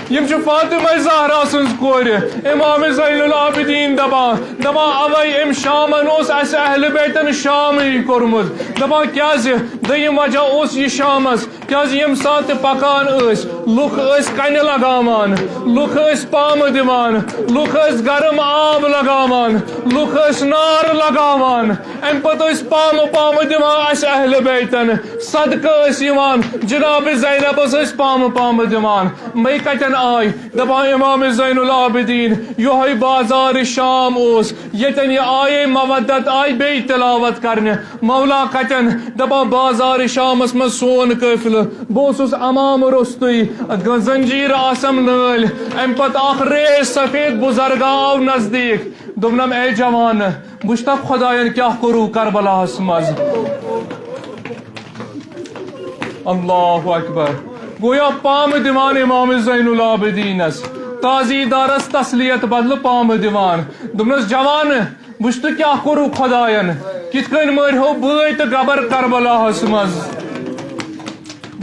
یِم چھِ فاطمہ زہرا سٕنٛز کورِ۔ امام زین العابدین دپان، دپان، اوے أمۍ شامن اوس اسہِ اہل بیتن شامٕے کوٚرمُت۔ دپان، کیازِ؟ دوٚیِم وجہ اوس یہِ شامس، کیازِ ییٚمہِ ساتہٕ تہِ پکان ٲسۍ، لُکھ ٲسۍ کنہِ لگاوان، لُکھ ٲسۍ پامہٕ دِوان، لُکھ ٲسۍ گرم آب لگاوان، لُکھ ٲسۍ نار لگاوان۔ امہِ پتہٕ ٲسۍ پامہٕ پامہٕ دِوان اسہِ اہل بیتن، صدقہٕ ٲسۍ یِوان، جناب زینبس ٲسۍ پامہٕ پامہٕ دِوان۔ مے کتٮ۪ن آے؟ دپان امام زین العابدین، یۄہے بازار شام اوس، ییٚتٮ۪ن یہِ آیے مودت آیہِ بیٚیہِ تلاوت کرنہِ۔ مولا کتٮ۪ن؟ دپان بازار شامس منٛز سون قٲفلہٕ، بہٕ اوسُس امام روٚستُے، زنجیٖر آسم نٲلۍ۔ امہِ پتہٕ اکھ ریش سفید بزرگا آو نزدیٖک، دوٚپنم، اے جوان، وٕچھتہ خۄداین کیٛاہ کوٚروٕ کربلاہس منٛز؟ اللہ اکبر۔ گویا پامہٕ دِوان امام زین العابدینس، تعزیہ دارس تسلیت بدلہٕ پامہٕ دِوان۔ دوٚپنس، جوان، وٕچھ تہٕ کیٛاہ کوٚروٕ خۄداین، کِتھ کٔنۍ مٲرۍ ہو بٲے تہٕ گبر کربلاہس منٛز۔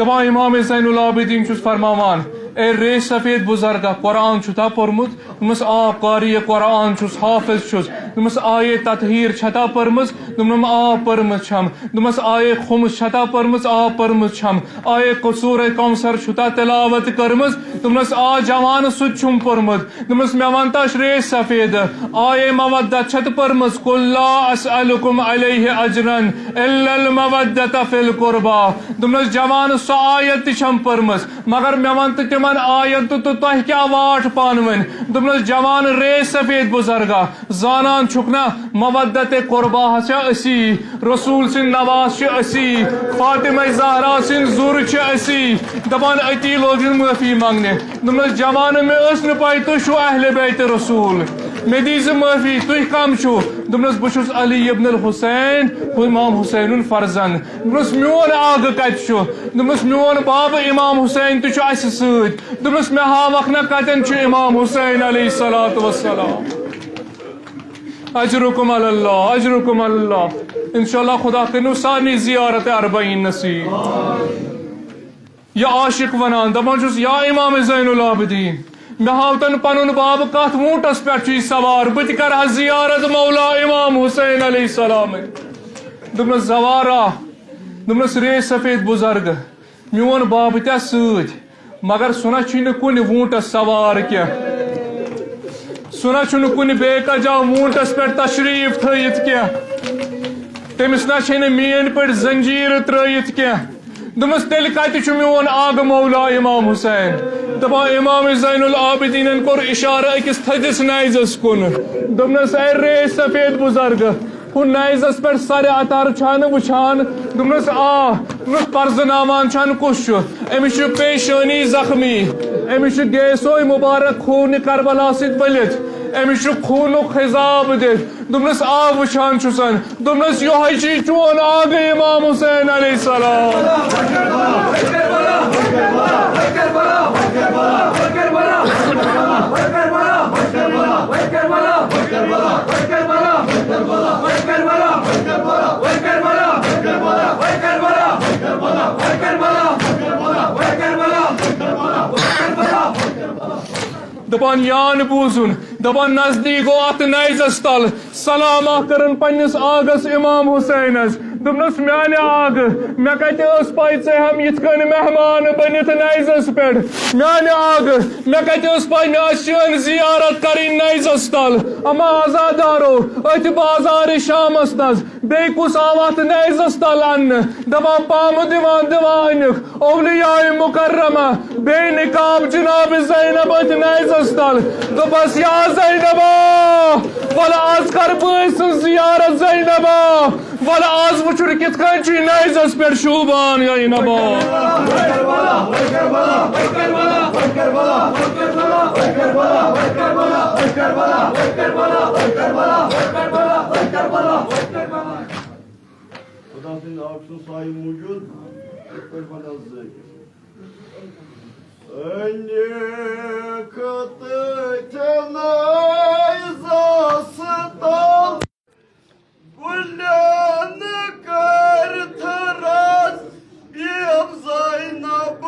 دپان امام زین العابدین چھُس فرماوان، اے ریش سفید بزرگا، قرآن چھُتھا پوٚرمُت؟ دوٚپمَس، آ، قاری قرآن چھُس، حافظ چھُس۔ دوٚپمَس، آیے تطہیر چھتا پٔرمٕژ؟ دوٚپنم، آ، پٔرمٕژ چھم۔ دوٚپمَس، آیے خمس چھتا پٔرمٕژ؟ آ، پٔرمٕژ چھم۔ آیے قصور کوثر چھُتا تلاوت کٔرمٕژ؟ دوٚپمَس، آ جوان، سُہ تہِ چھُم پوٚرمُت۔ دوٚپمَس، مےٚ وَن تہٕ ریش سفید، آیے مودت چھت پٔرمٕژ؟ قل لا اسألکم علیہ اجرا الا المودۃ فی القربی۔ دوٚپمَس، جوان، سۄ آیت تہِ چھم پٔرمٕژ، مگر مےٚ وَن تہٕ تِمن آیتن تہٕ تۄہہِ کیٛاہ واٹھ پانہٕ ؤنۍ؟ دوٚپنَس، جوان، ریش سفید بزرگا، زانان چھُکھ نا، مودت قرباہس چھِ أسی، رسول سٕنٛدۍ نواز چھِ أسی، فاطمہ زہرا سٕنٛدۍ زُر چھِ أسی۔ دپان، أتی لوگُن معٲفی منٛگنہِ۔ دوٚپنَس، جوانہٕ، مےٚ ٲس نہٕ پَے تُہۍ چھِو اہل بیت رسول، مےٚ دیٖزِ معٲفی، تُہۍ کم چھِو؟ دوٚپنَس، بہٕ چھُس علی ابن الحسین، امام حسین فرزند۔ دوٚپنَس، میون آگہٕ کتہِ چھُ؟ دوٚپنَس، میون بابہٕ امام حسین تہِ چھُ اسہِ سۭتۍ۔ دوٚپنَس، مےٚ ہاوکھ نا کتٮ۪ن چھُ امام حسین علیہ الصلوۃ والسلام۔ اجرکم علی اللہ، اجرکم علی اللہ۔ انشاءاللہ خدا کٔرِنو سارنٕے زیارت اربعین نصیب۔ یہ عاشق ونان، دپان چھُس، یا امام زین العابدین، مےٚ ہاو تن پنُن باب کتھ ووٗنٹس پٮ۪ٹھ چھُ یہِ سوار، بہٕ تہِ کرٕ ہا زیارت مولا امام حسین علیہ السلام۔ دوٚپنس، زوارا، دوٚپنس، ریش سفید بزرگ، میون باب تہِ آسہِ سۭتۍ، مگر سُہ نہ چھُنہٕ کُنہِ ووٗنٹس سوار کینٛہہ، سُہ نہ چھُنہٕ کُنہِ بے کجا ووٗنٹس پٮ۪ٹھ تشریف تھٲیِتھ کینٛہہ، تٔمِس نہ چھنہٕ میٲنۍ پٲٹھۍ زنجیٖرٕ ترٲیِتھ کینٛہہ۔ دوٚپمَس، "تیٚلہِ کَتہِ چھُ میون آغہٕ مولا امام حسین؟" دَپان، امام زین العابدینن کوٚر اِشارٕ أکِس تھٔدِس نیزَس کُن۔ دوٚپنَس، "اے ریش سفید بُزرگ، ہُہ نیزَس پٮ۪ٹھ سرِ عطر چھا نہٕ وٕچھان؟" دوٚپنَس، "آ۔" دوٚپنَس، "پرزٕناوان چھَن کُس چھُ؟" "أمِس چھُ پیشٲنی زخمی، أمِس چھُ گیسوے مبارک خوٗنہِ کربلا سۭتۍ ؤلِتھ، أمِس چھُ خوٗنُک خضاب دِتھ۔" دوٚپنَس، "آ، وٕچھان چھُسَن۔" دوٚپنَس، "یِہوٚے چھُے چون آغہٕ امام حسین علیہ السلام۔" دَپان، یان بوٗزُن، دَپان، نزدیٖک گوٚو اَتھ نیزَس تَل، سلامہ کٔرٕن پنٛنِس آغَس امام حسینَس۔ دوٚپنَس، "میٛانہِ آغہٕ، مےٚ کَتہِ ٲس پَے ژٕ ہٮ۪م یِتھ کٔنۍ مہمان بٔنِتھ نیزَس پٮ۪ٹھ؟ میٛانہِ آغہٕ، مےٚ کَتہِ ٲس پَے مےٚ آسہِ چٲنۍ زیارت کَرٕنۍ نیزَس تَل؟ اما عزادارو، أتھۍ بازارِ شامَس نَز بیٚیہِ کُس آو اَتھ نیزَس تَل اَننہٕ؟" دَپان، پامہٕ دِوان دِوان أنِکھ اولیاء مکرمہ، بے نقاب جناب زینب أتھۍ نیزَس تَل۔ دوٚپَس، "یا زینبا، وَلہٕ آز کَر بٲے سٕنٛز زیارت زینبا، وَلہٕ آز وٕچھُن کِتھ کٔنۍ چھُ نیزَس پٮ۪ٹھ شوٗبان زینبا۔" خدا سٕنٛدِ آبہٕ سُنٛد سایہِ موٗجوٗد یِتھ پٲٹھۍ وَنان ذٲکِر۔ أنِکھ تٔتھۍ نیزَس تَل گُلٮ۪ن کٔرۍ تھرٛس بیم زینب۔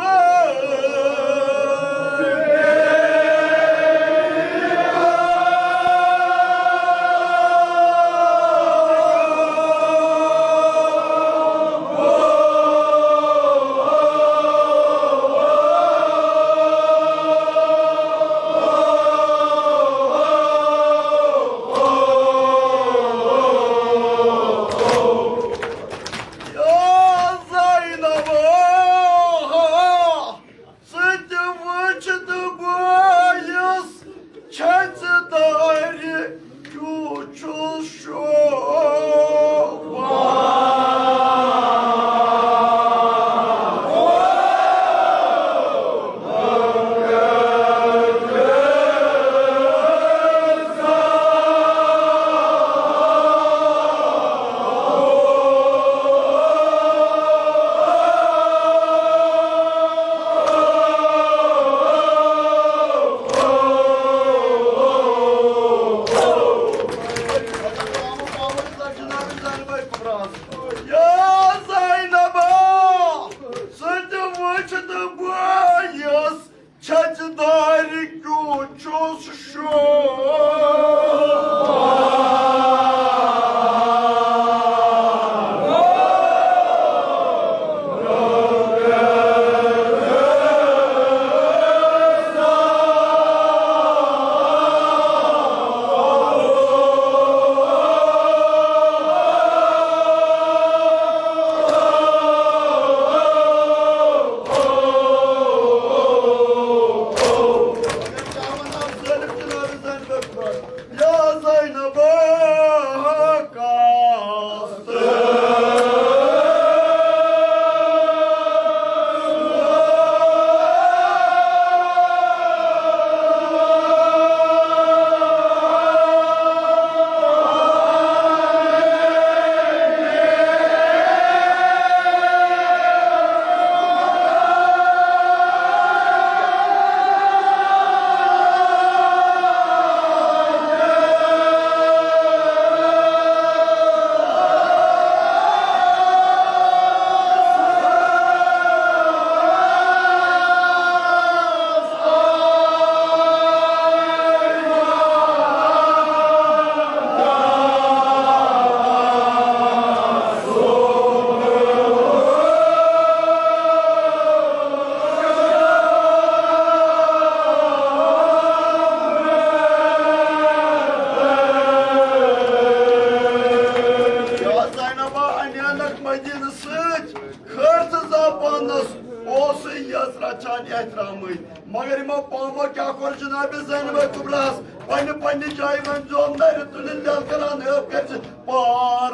پامو کیٛاہ کوٚر جناب زینب کبریٰ ہس؟ پننہِ پننہِ جایہِ وۄنۍ زوم دارِ تُلِن دٮ۪ل کران ٲب کٔرۍ زِ پار۔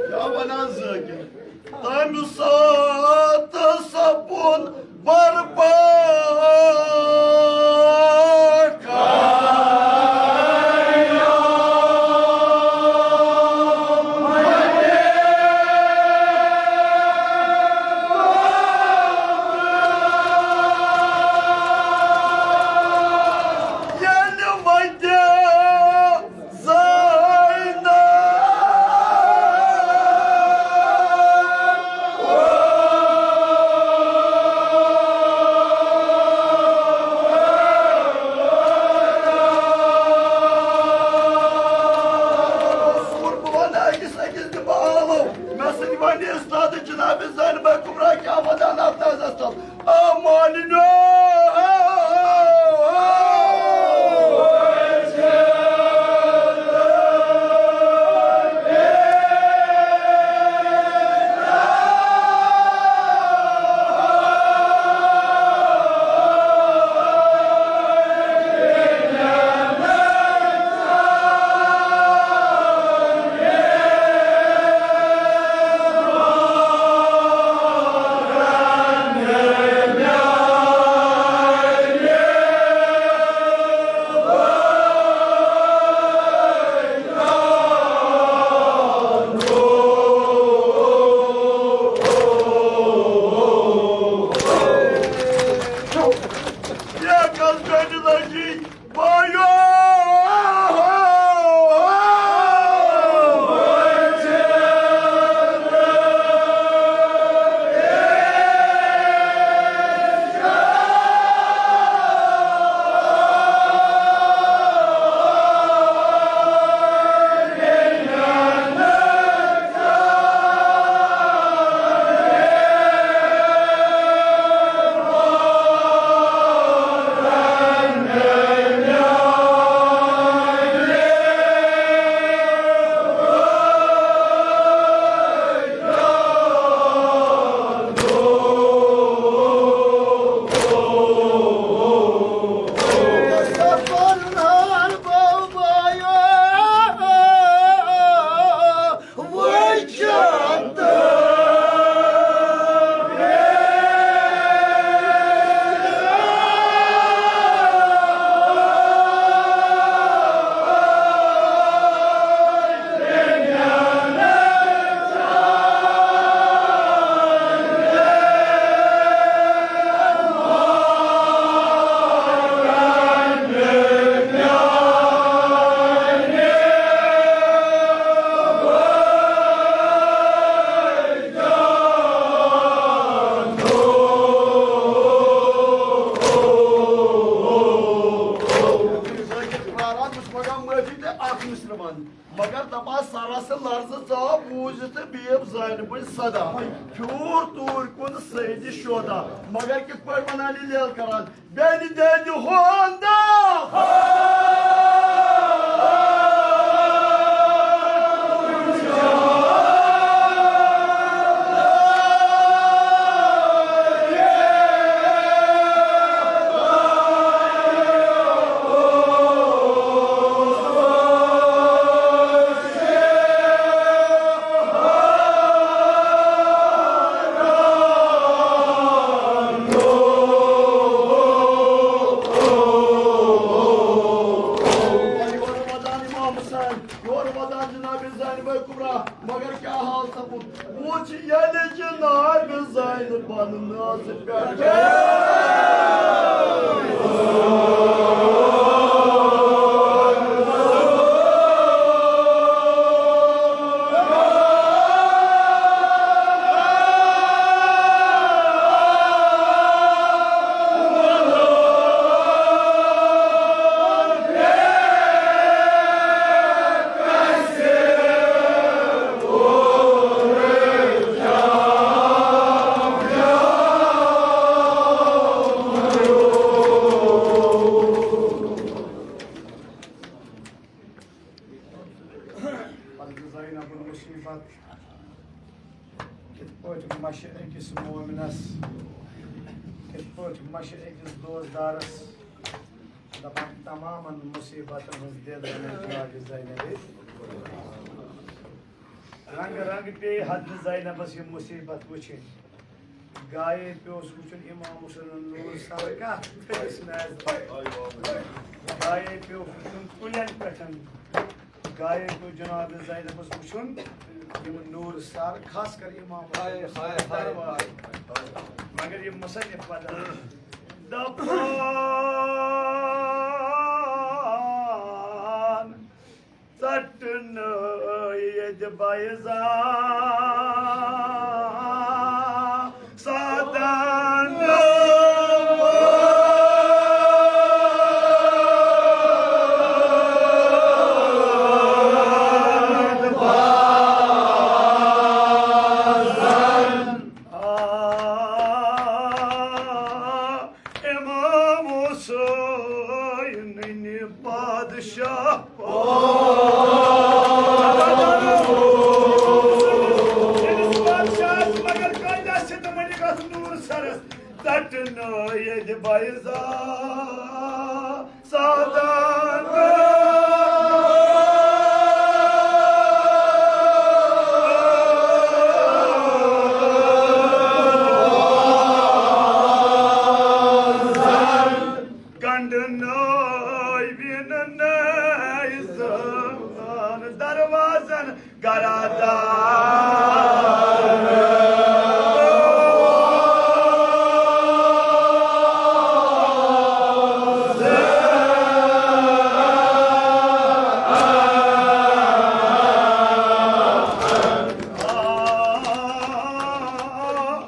کیٛاہ وَنان ذٲکِر؟ تَمہِ ساتہٕ سَپُد برپا ییٚلہِ وَتہِ زینب۔ سوٗر بہٕ وَنہٕ أکِس أکِس دِ بہٕ آلو۔ مےٚ سۭتۍ وَنہِ اُستاد جناب زینب کبریٰ کیٛاہ وَنان اَتھ نظرَس تَل۔ آ مالِنیو! مگر دپان سرس لرزٕ ژاو بوٗزِتھ تہٕ بیٖب زینبٕنۍ صدا۔ پھیوٗر توٗرۍ کُن سیدِ شودا۔ مگر کِتھ پٲٹھۍ ونان یہِ لیل کران؟ بیٚنہِ دٮ۪دِ ہوندا۔ یورٕ واتان جناب زینب کبریٰ، مگر کیٛاہ حال سپُد؟ وُچھ ییٚلہِ جناب زینبن نٲز پٮ۪ٹھ۔ حضرت زینب المصیبت کِتھ پٲٹھۍ مَشہِ أکِس مومنَس، کِتھ پٲٹھۍ مَشہِ أکِس دوستدارَس، دَپان تمامَن مُصیٖبتَن ہٕنٛز دِل رَنٕے جناب زینبِ۔ رنٛگہٕ رنٛگہٕ پیٚیہِ حضرت زینبَس یہِ مُصیٖبت وٕچھِنۍ۔ گایے پیوس وٕچھُن امام حسین نور سر کا کھٔتِس میز۔ گایے پیوس وٕچھُن کُلٮ۪ن پٮ۪ٹھ۔ گایے پیو جناب زینبس وٕچھُن یِم نور سر، خاص کر امام حسین ہاے، ہاے، ہاے۔ دربار۔ مگر یہِ مصنف پتہ دپان ژٹنٲوِتھ بیضا سادن۔ آ، امام حسینٕنۍ بادشاہ۔ ییٚمِس بادشاہس مگر کٲنٛسہِ آسہِ تہٕ ؤنِو گژھ نوٗر سرس، ژٹنٲوِتھ بیضا سادن۔ گنڈنٲوِن نیزن دروازن گرادار۔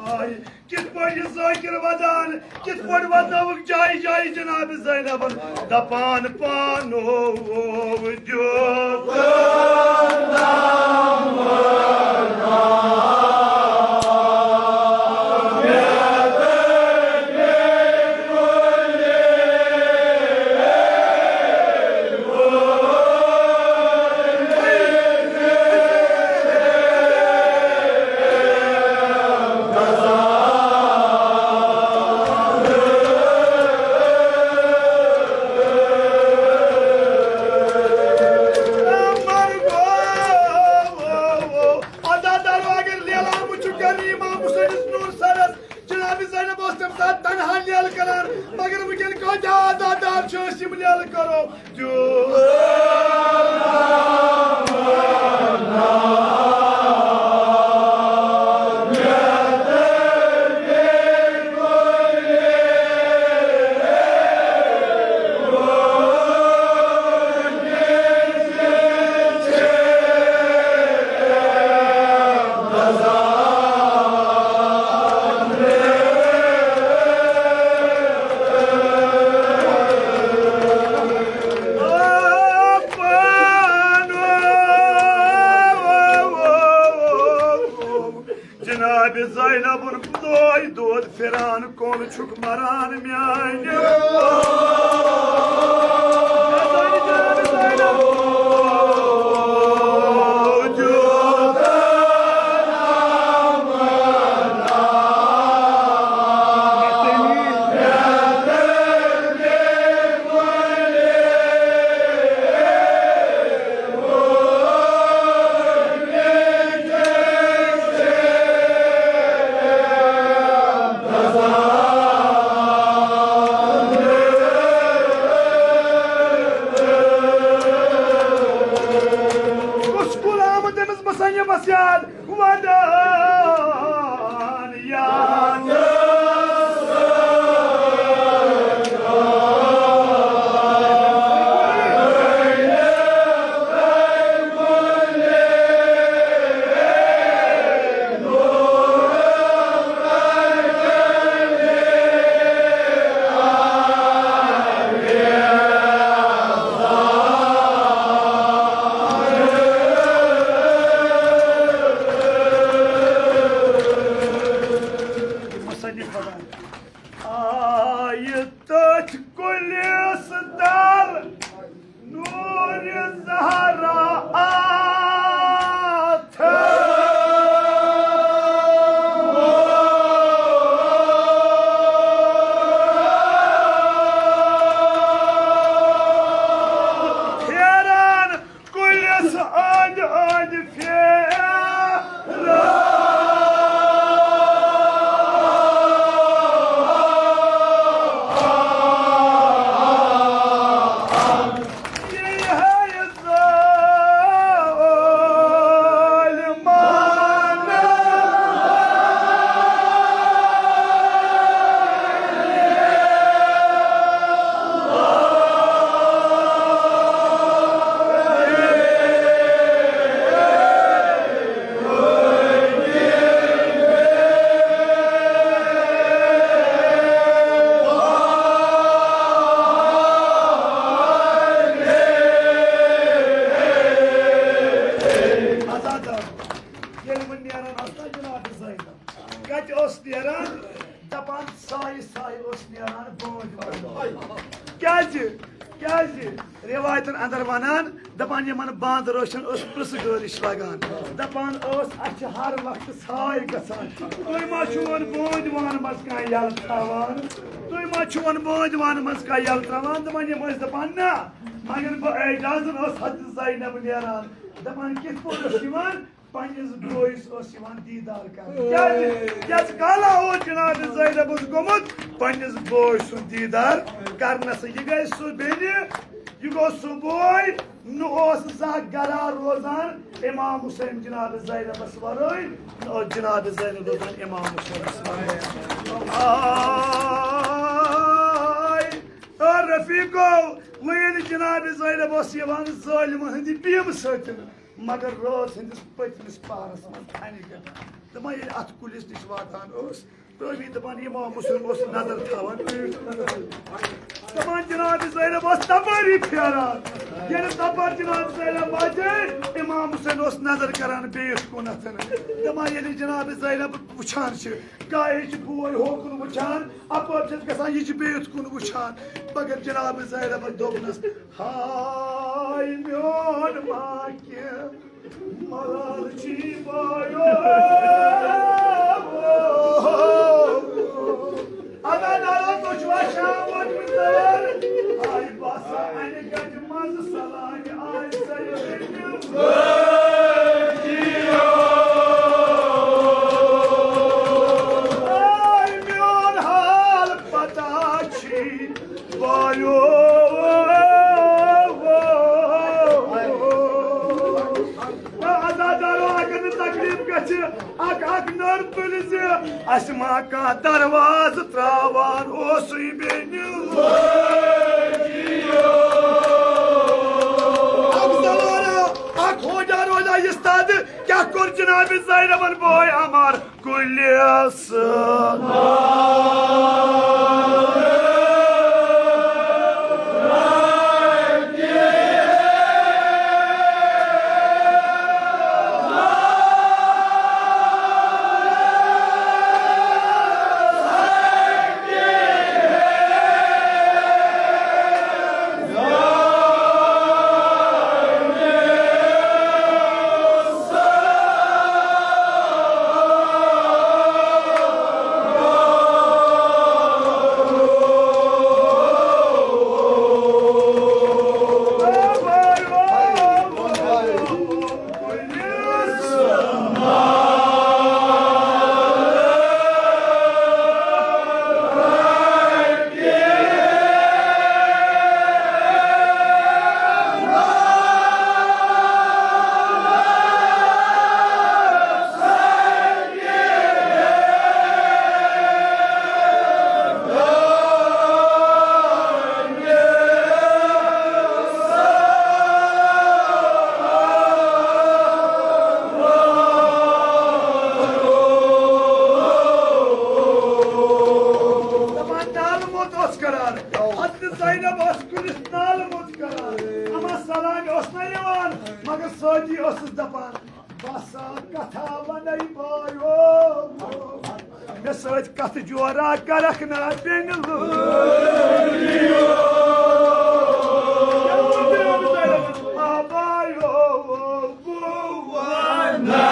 آے، کِتھ پٲٹھۍ یہِ ذٲکِر ودان، کِتھ پٲٹھۍ ودنٲوٕکھ جایہِ جایہِ جناب زینبن، دپان پانو دیُت۔ عزادارو، اگر لیلہٕ آمُت چھُ کرنہٕ امام حسینس نوٗر سرس، جناب زینب ٲس تمہِ ساتہٕ تنہا لیلہٕ کران، مگر وٕنکیٚن کۭتیاہ عزادار چھِ أسۍ یِم لیلہٕ کرو۔ جناب زینبن دۄہے دود پھران، کون چھُکھ مران میانہِ؟ بس یاد ودان یاد۔ مصنف ودان۔ آیہِ تٔتھۍ کُلِس تل نوٗرِ زہرا اتھ۔ پھیران کُلِس أنٛدۍ أنٛدۍ پھیران۔ یہِ ہے ظٲلمان۔ ییٚلہِ وۄنۍ نیران آسہٕ نا جناب زینب، کتہِ اوس نیران؟ دپان سایہِ سایہِ اوس نیران بٲنٛج وَنان۔ کیٛازِ؟ کیٛازِ؟ رٮ۪وایتن اندر ونان، دپان یِمن باندٕ روشن اوس پرٛژھٕ گٲرِش لگان۔ دپان ٲس، اسہِ چھِ ہر وقتہٕ ساے گژھان۔ تُہۍ ما چھِوَن بٲنٛج وانہٕ منٛز کانٛہہ یلہٕ تھاوان؟ تُہۍ ما چھِوَن بٲنٛج وانہٕ منٛز کانٛہہ یلہٕ تھاوان؟ دپان یِم ٲسۍ دپان نہ، مگر بہٕ اعجازن ٲس حضرت زینب نیران۔ دپان کِتھ پٲٹھۍ ٲس یِوان؟ پننِس بٲیِس اوس یِوان دیٖدار کرنہٕ۔ کیٛازِ؟ کیٛازِ کالہ اوس جناب زینبس گوٚمُت پننِس بٲے سُنٛد دیٖدار کرنس۔ یہِ گٔے سُہ بیٚنہِ، یہِ گوٚو سُہ بوے، نہٕ اوس زانٛہہ گرا روزان امام حسین جناب زینبس ورٲے، نہٕ اوس جناب زینب روزان امام حسینس ورٲے۔ آے، آے رفیقو، وۄنۍ ییٚلہِ جناب زینب ٲس یِوان ظٲلمہٕ ہٕنٛدِ بیمہٕ سۭتۍ، مگر رٲژ ہٕنٛدِس پٔتمِس پہرس منٛز تھنہِ پٮ۪ٹھ۔ دپان ییٚلہِ اتھ کُلِس نِش واتان اوس، تہٕ أمی دپان امام حسین اوس نظر تھاوان بیٖٹھ۔ دپان جناب زینب ٲس تپٲری پھیران۔ ییٚلہِ تپٲرۍ جناب زینب واژے، امام حسین اوس نظر کران بیٚیِس کُنتھ۔ دپان ییٚلہِ جناب زینب وٕچھان چھِ، گاہے چھِ بوے ہوکُن وٕچھان، اپٲرۍ چھَس گژھان، یہِ چھِ بیٚیِس کُن وٕچھان۔ مگر جناب زینبن دوٚپنَس، ہاے میون ماکہِ، ملال چھی بایو۔ ادا نارو تُہۍ چھِوا شام وٲتمٕتۍ تور؟ ہاے بس انہِ گٹہِ منٛز سلامہِ آے سٲری۔ ہاے میون حال پتہ چھی بایو۔ عزادارو، اگر نہٕ تکلیف گژھِ، اکھ اکھ نٔر تُلۍ زِ، اسہِ ما کانٛہہ دروازٕ تراوان اوسُے بیٚنہِ۔ اکھ زنانہ، اکھ ہوجا روزا یہِ ستہٕ، کیٛاہ کوٚر جناب زینبن بوے عمر؟ کُلِس۔ اوس نہ یِوان، مگر سۭتی ٲسٕس دَپان، بس کتھا ونے بایو، مےٚ سۭتۍ کتھ جورا کرکھ نا بیٚنہِ لٲج۔ آ بایو، بہٕ ونے۔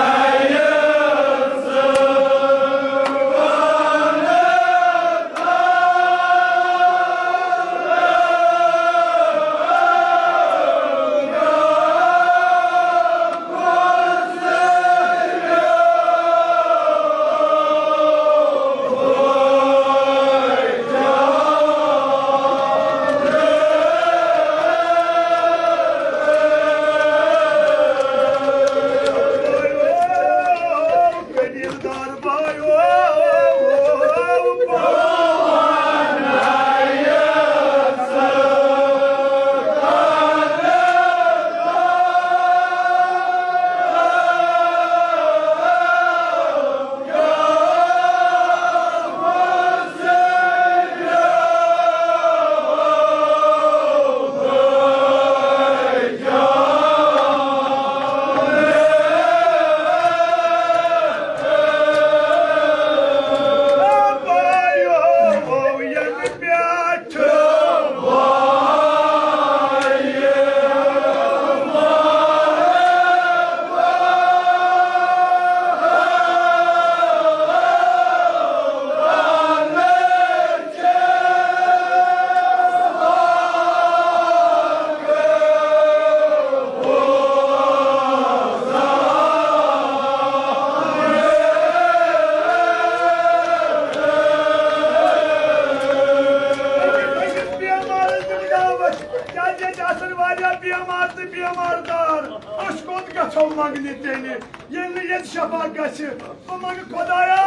بیمارن تہِ وٕچھاو أسۍ، کیٛازِ ییٚتہِ آسن واریاہ بیمار تہٕ بیمار دار۔ أسۍ کوٚت گژھو منگنہِ تیٚلہِ، ییٚلہِ نہٕ ییٚتہِ شفا گژھِ؟ بہٕ منگہٕ خۄدایا،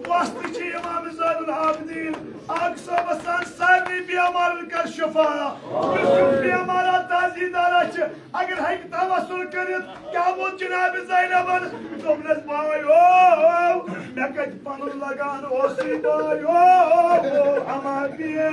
وۄستہٕ چھِ امام زین العابدین آقا صٲبس سان سارنٕے بیمارن کر شفا۔ یُس یُس بیمارا تعزیدارا چھِ، اگر ہیٚکہِ توسل کٔرِتھ، کیٛاہ ووٚن جناب زینبن؟ دوٚپنس، بایو، مےٚ کتہِ پنُن لگان اوسُے، بایو، اما بے۔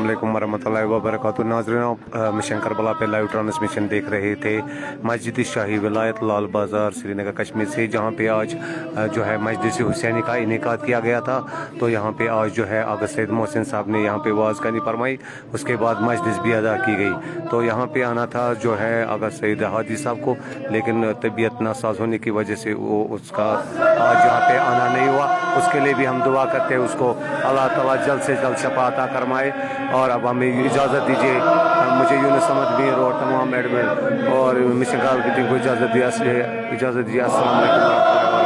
السلام علیکم ورحمۃ اللہ وبرکاتہ۔ ناظرین، آپ، آ، مشن کربلا پہ لائیو ٹرانسمیشن دیکھ رہے تھے مسجد شاہی ولایت لال بازار سری نگر کشمیر سے، جہاں پہ آج، آ، جو ہے مجلس حسینی کا انعقاد کیا گیا تھا۔ تو یہاں پہ آج جو ہے آغا سید محسن صاحب نے یہاں پہ واز کرنی فرمائی، اس کے بعد مجلس بھی ادا کی گئی۔ تو یہاں پہ آنا تھا جو ہے آغا سید ہادی صاحب کو، لیکن طبیعت ناساز ہونے کی وجہ سے وہ اس کا آج یہاں پہ آنا نہیں ہوا۔ اس کے لیے بھی ہم دعا کرتے ہیں، اس کو اللہ تعالیٰ جلد سے جلد شفا عطا فرمائے۔ اور اب ہمیں اجازت دیجیے، مجھے یونس احمد میر اور تمام ایڈمن اور مشن کربلا کی ٹیم کو اجازت دی، اجازت دیجیے۔ السلام علیکم ورحمۃ اللہ وبرکاتہ۔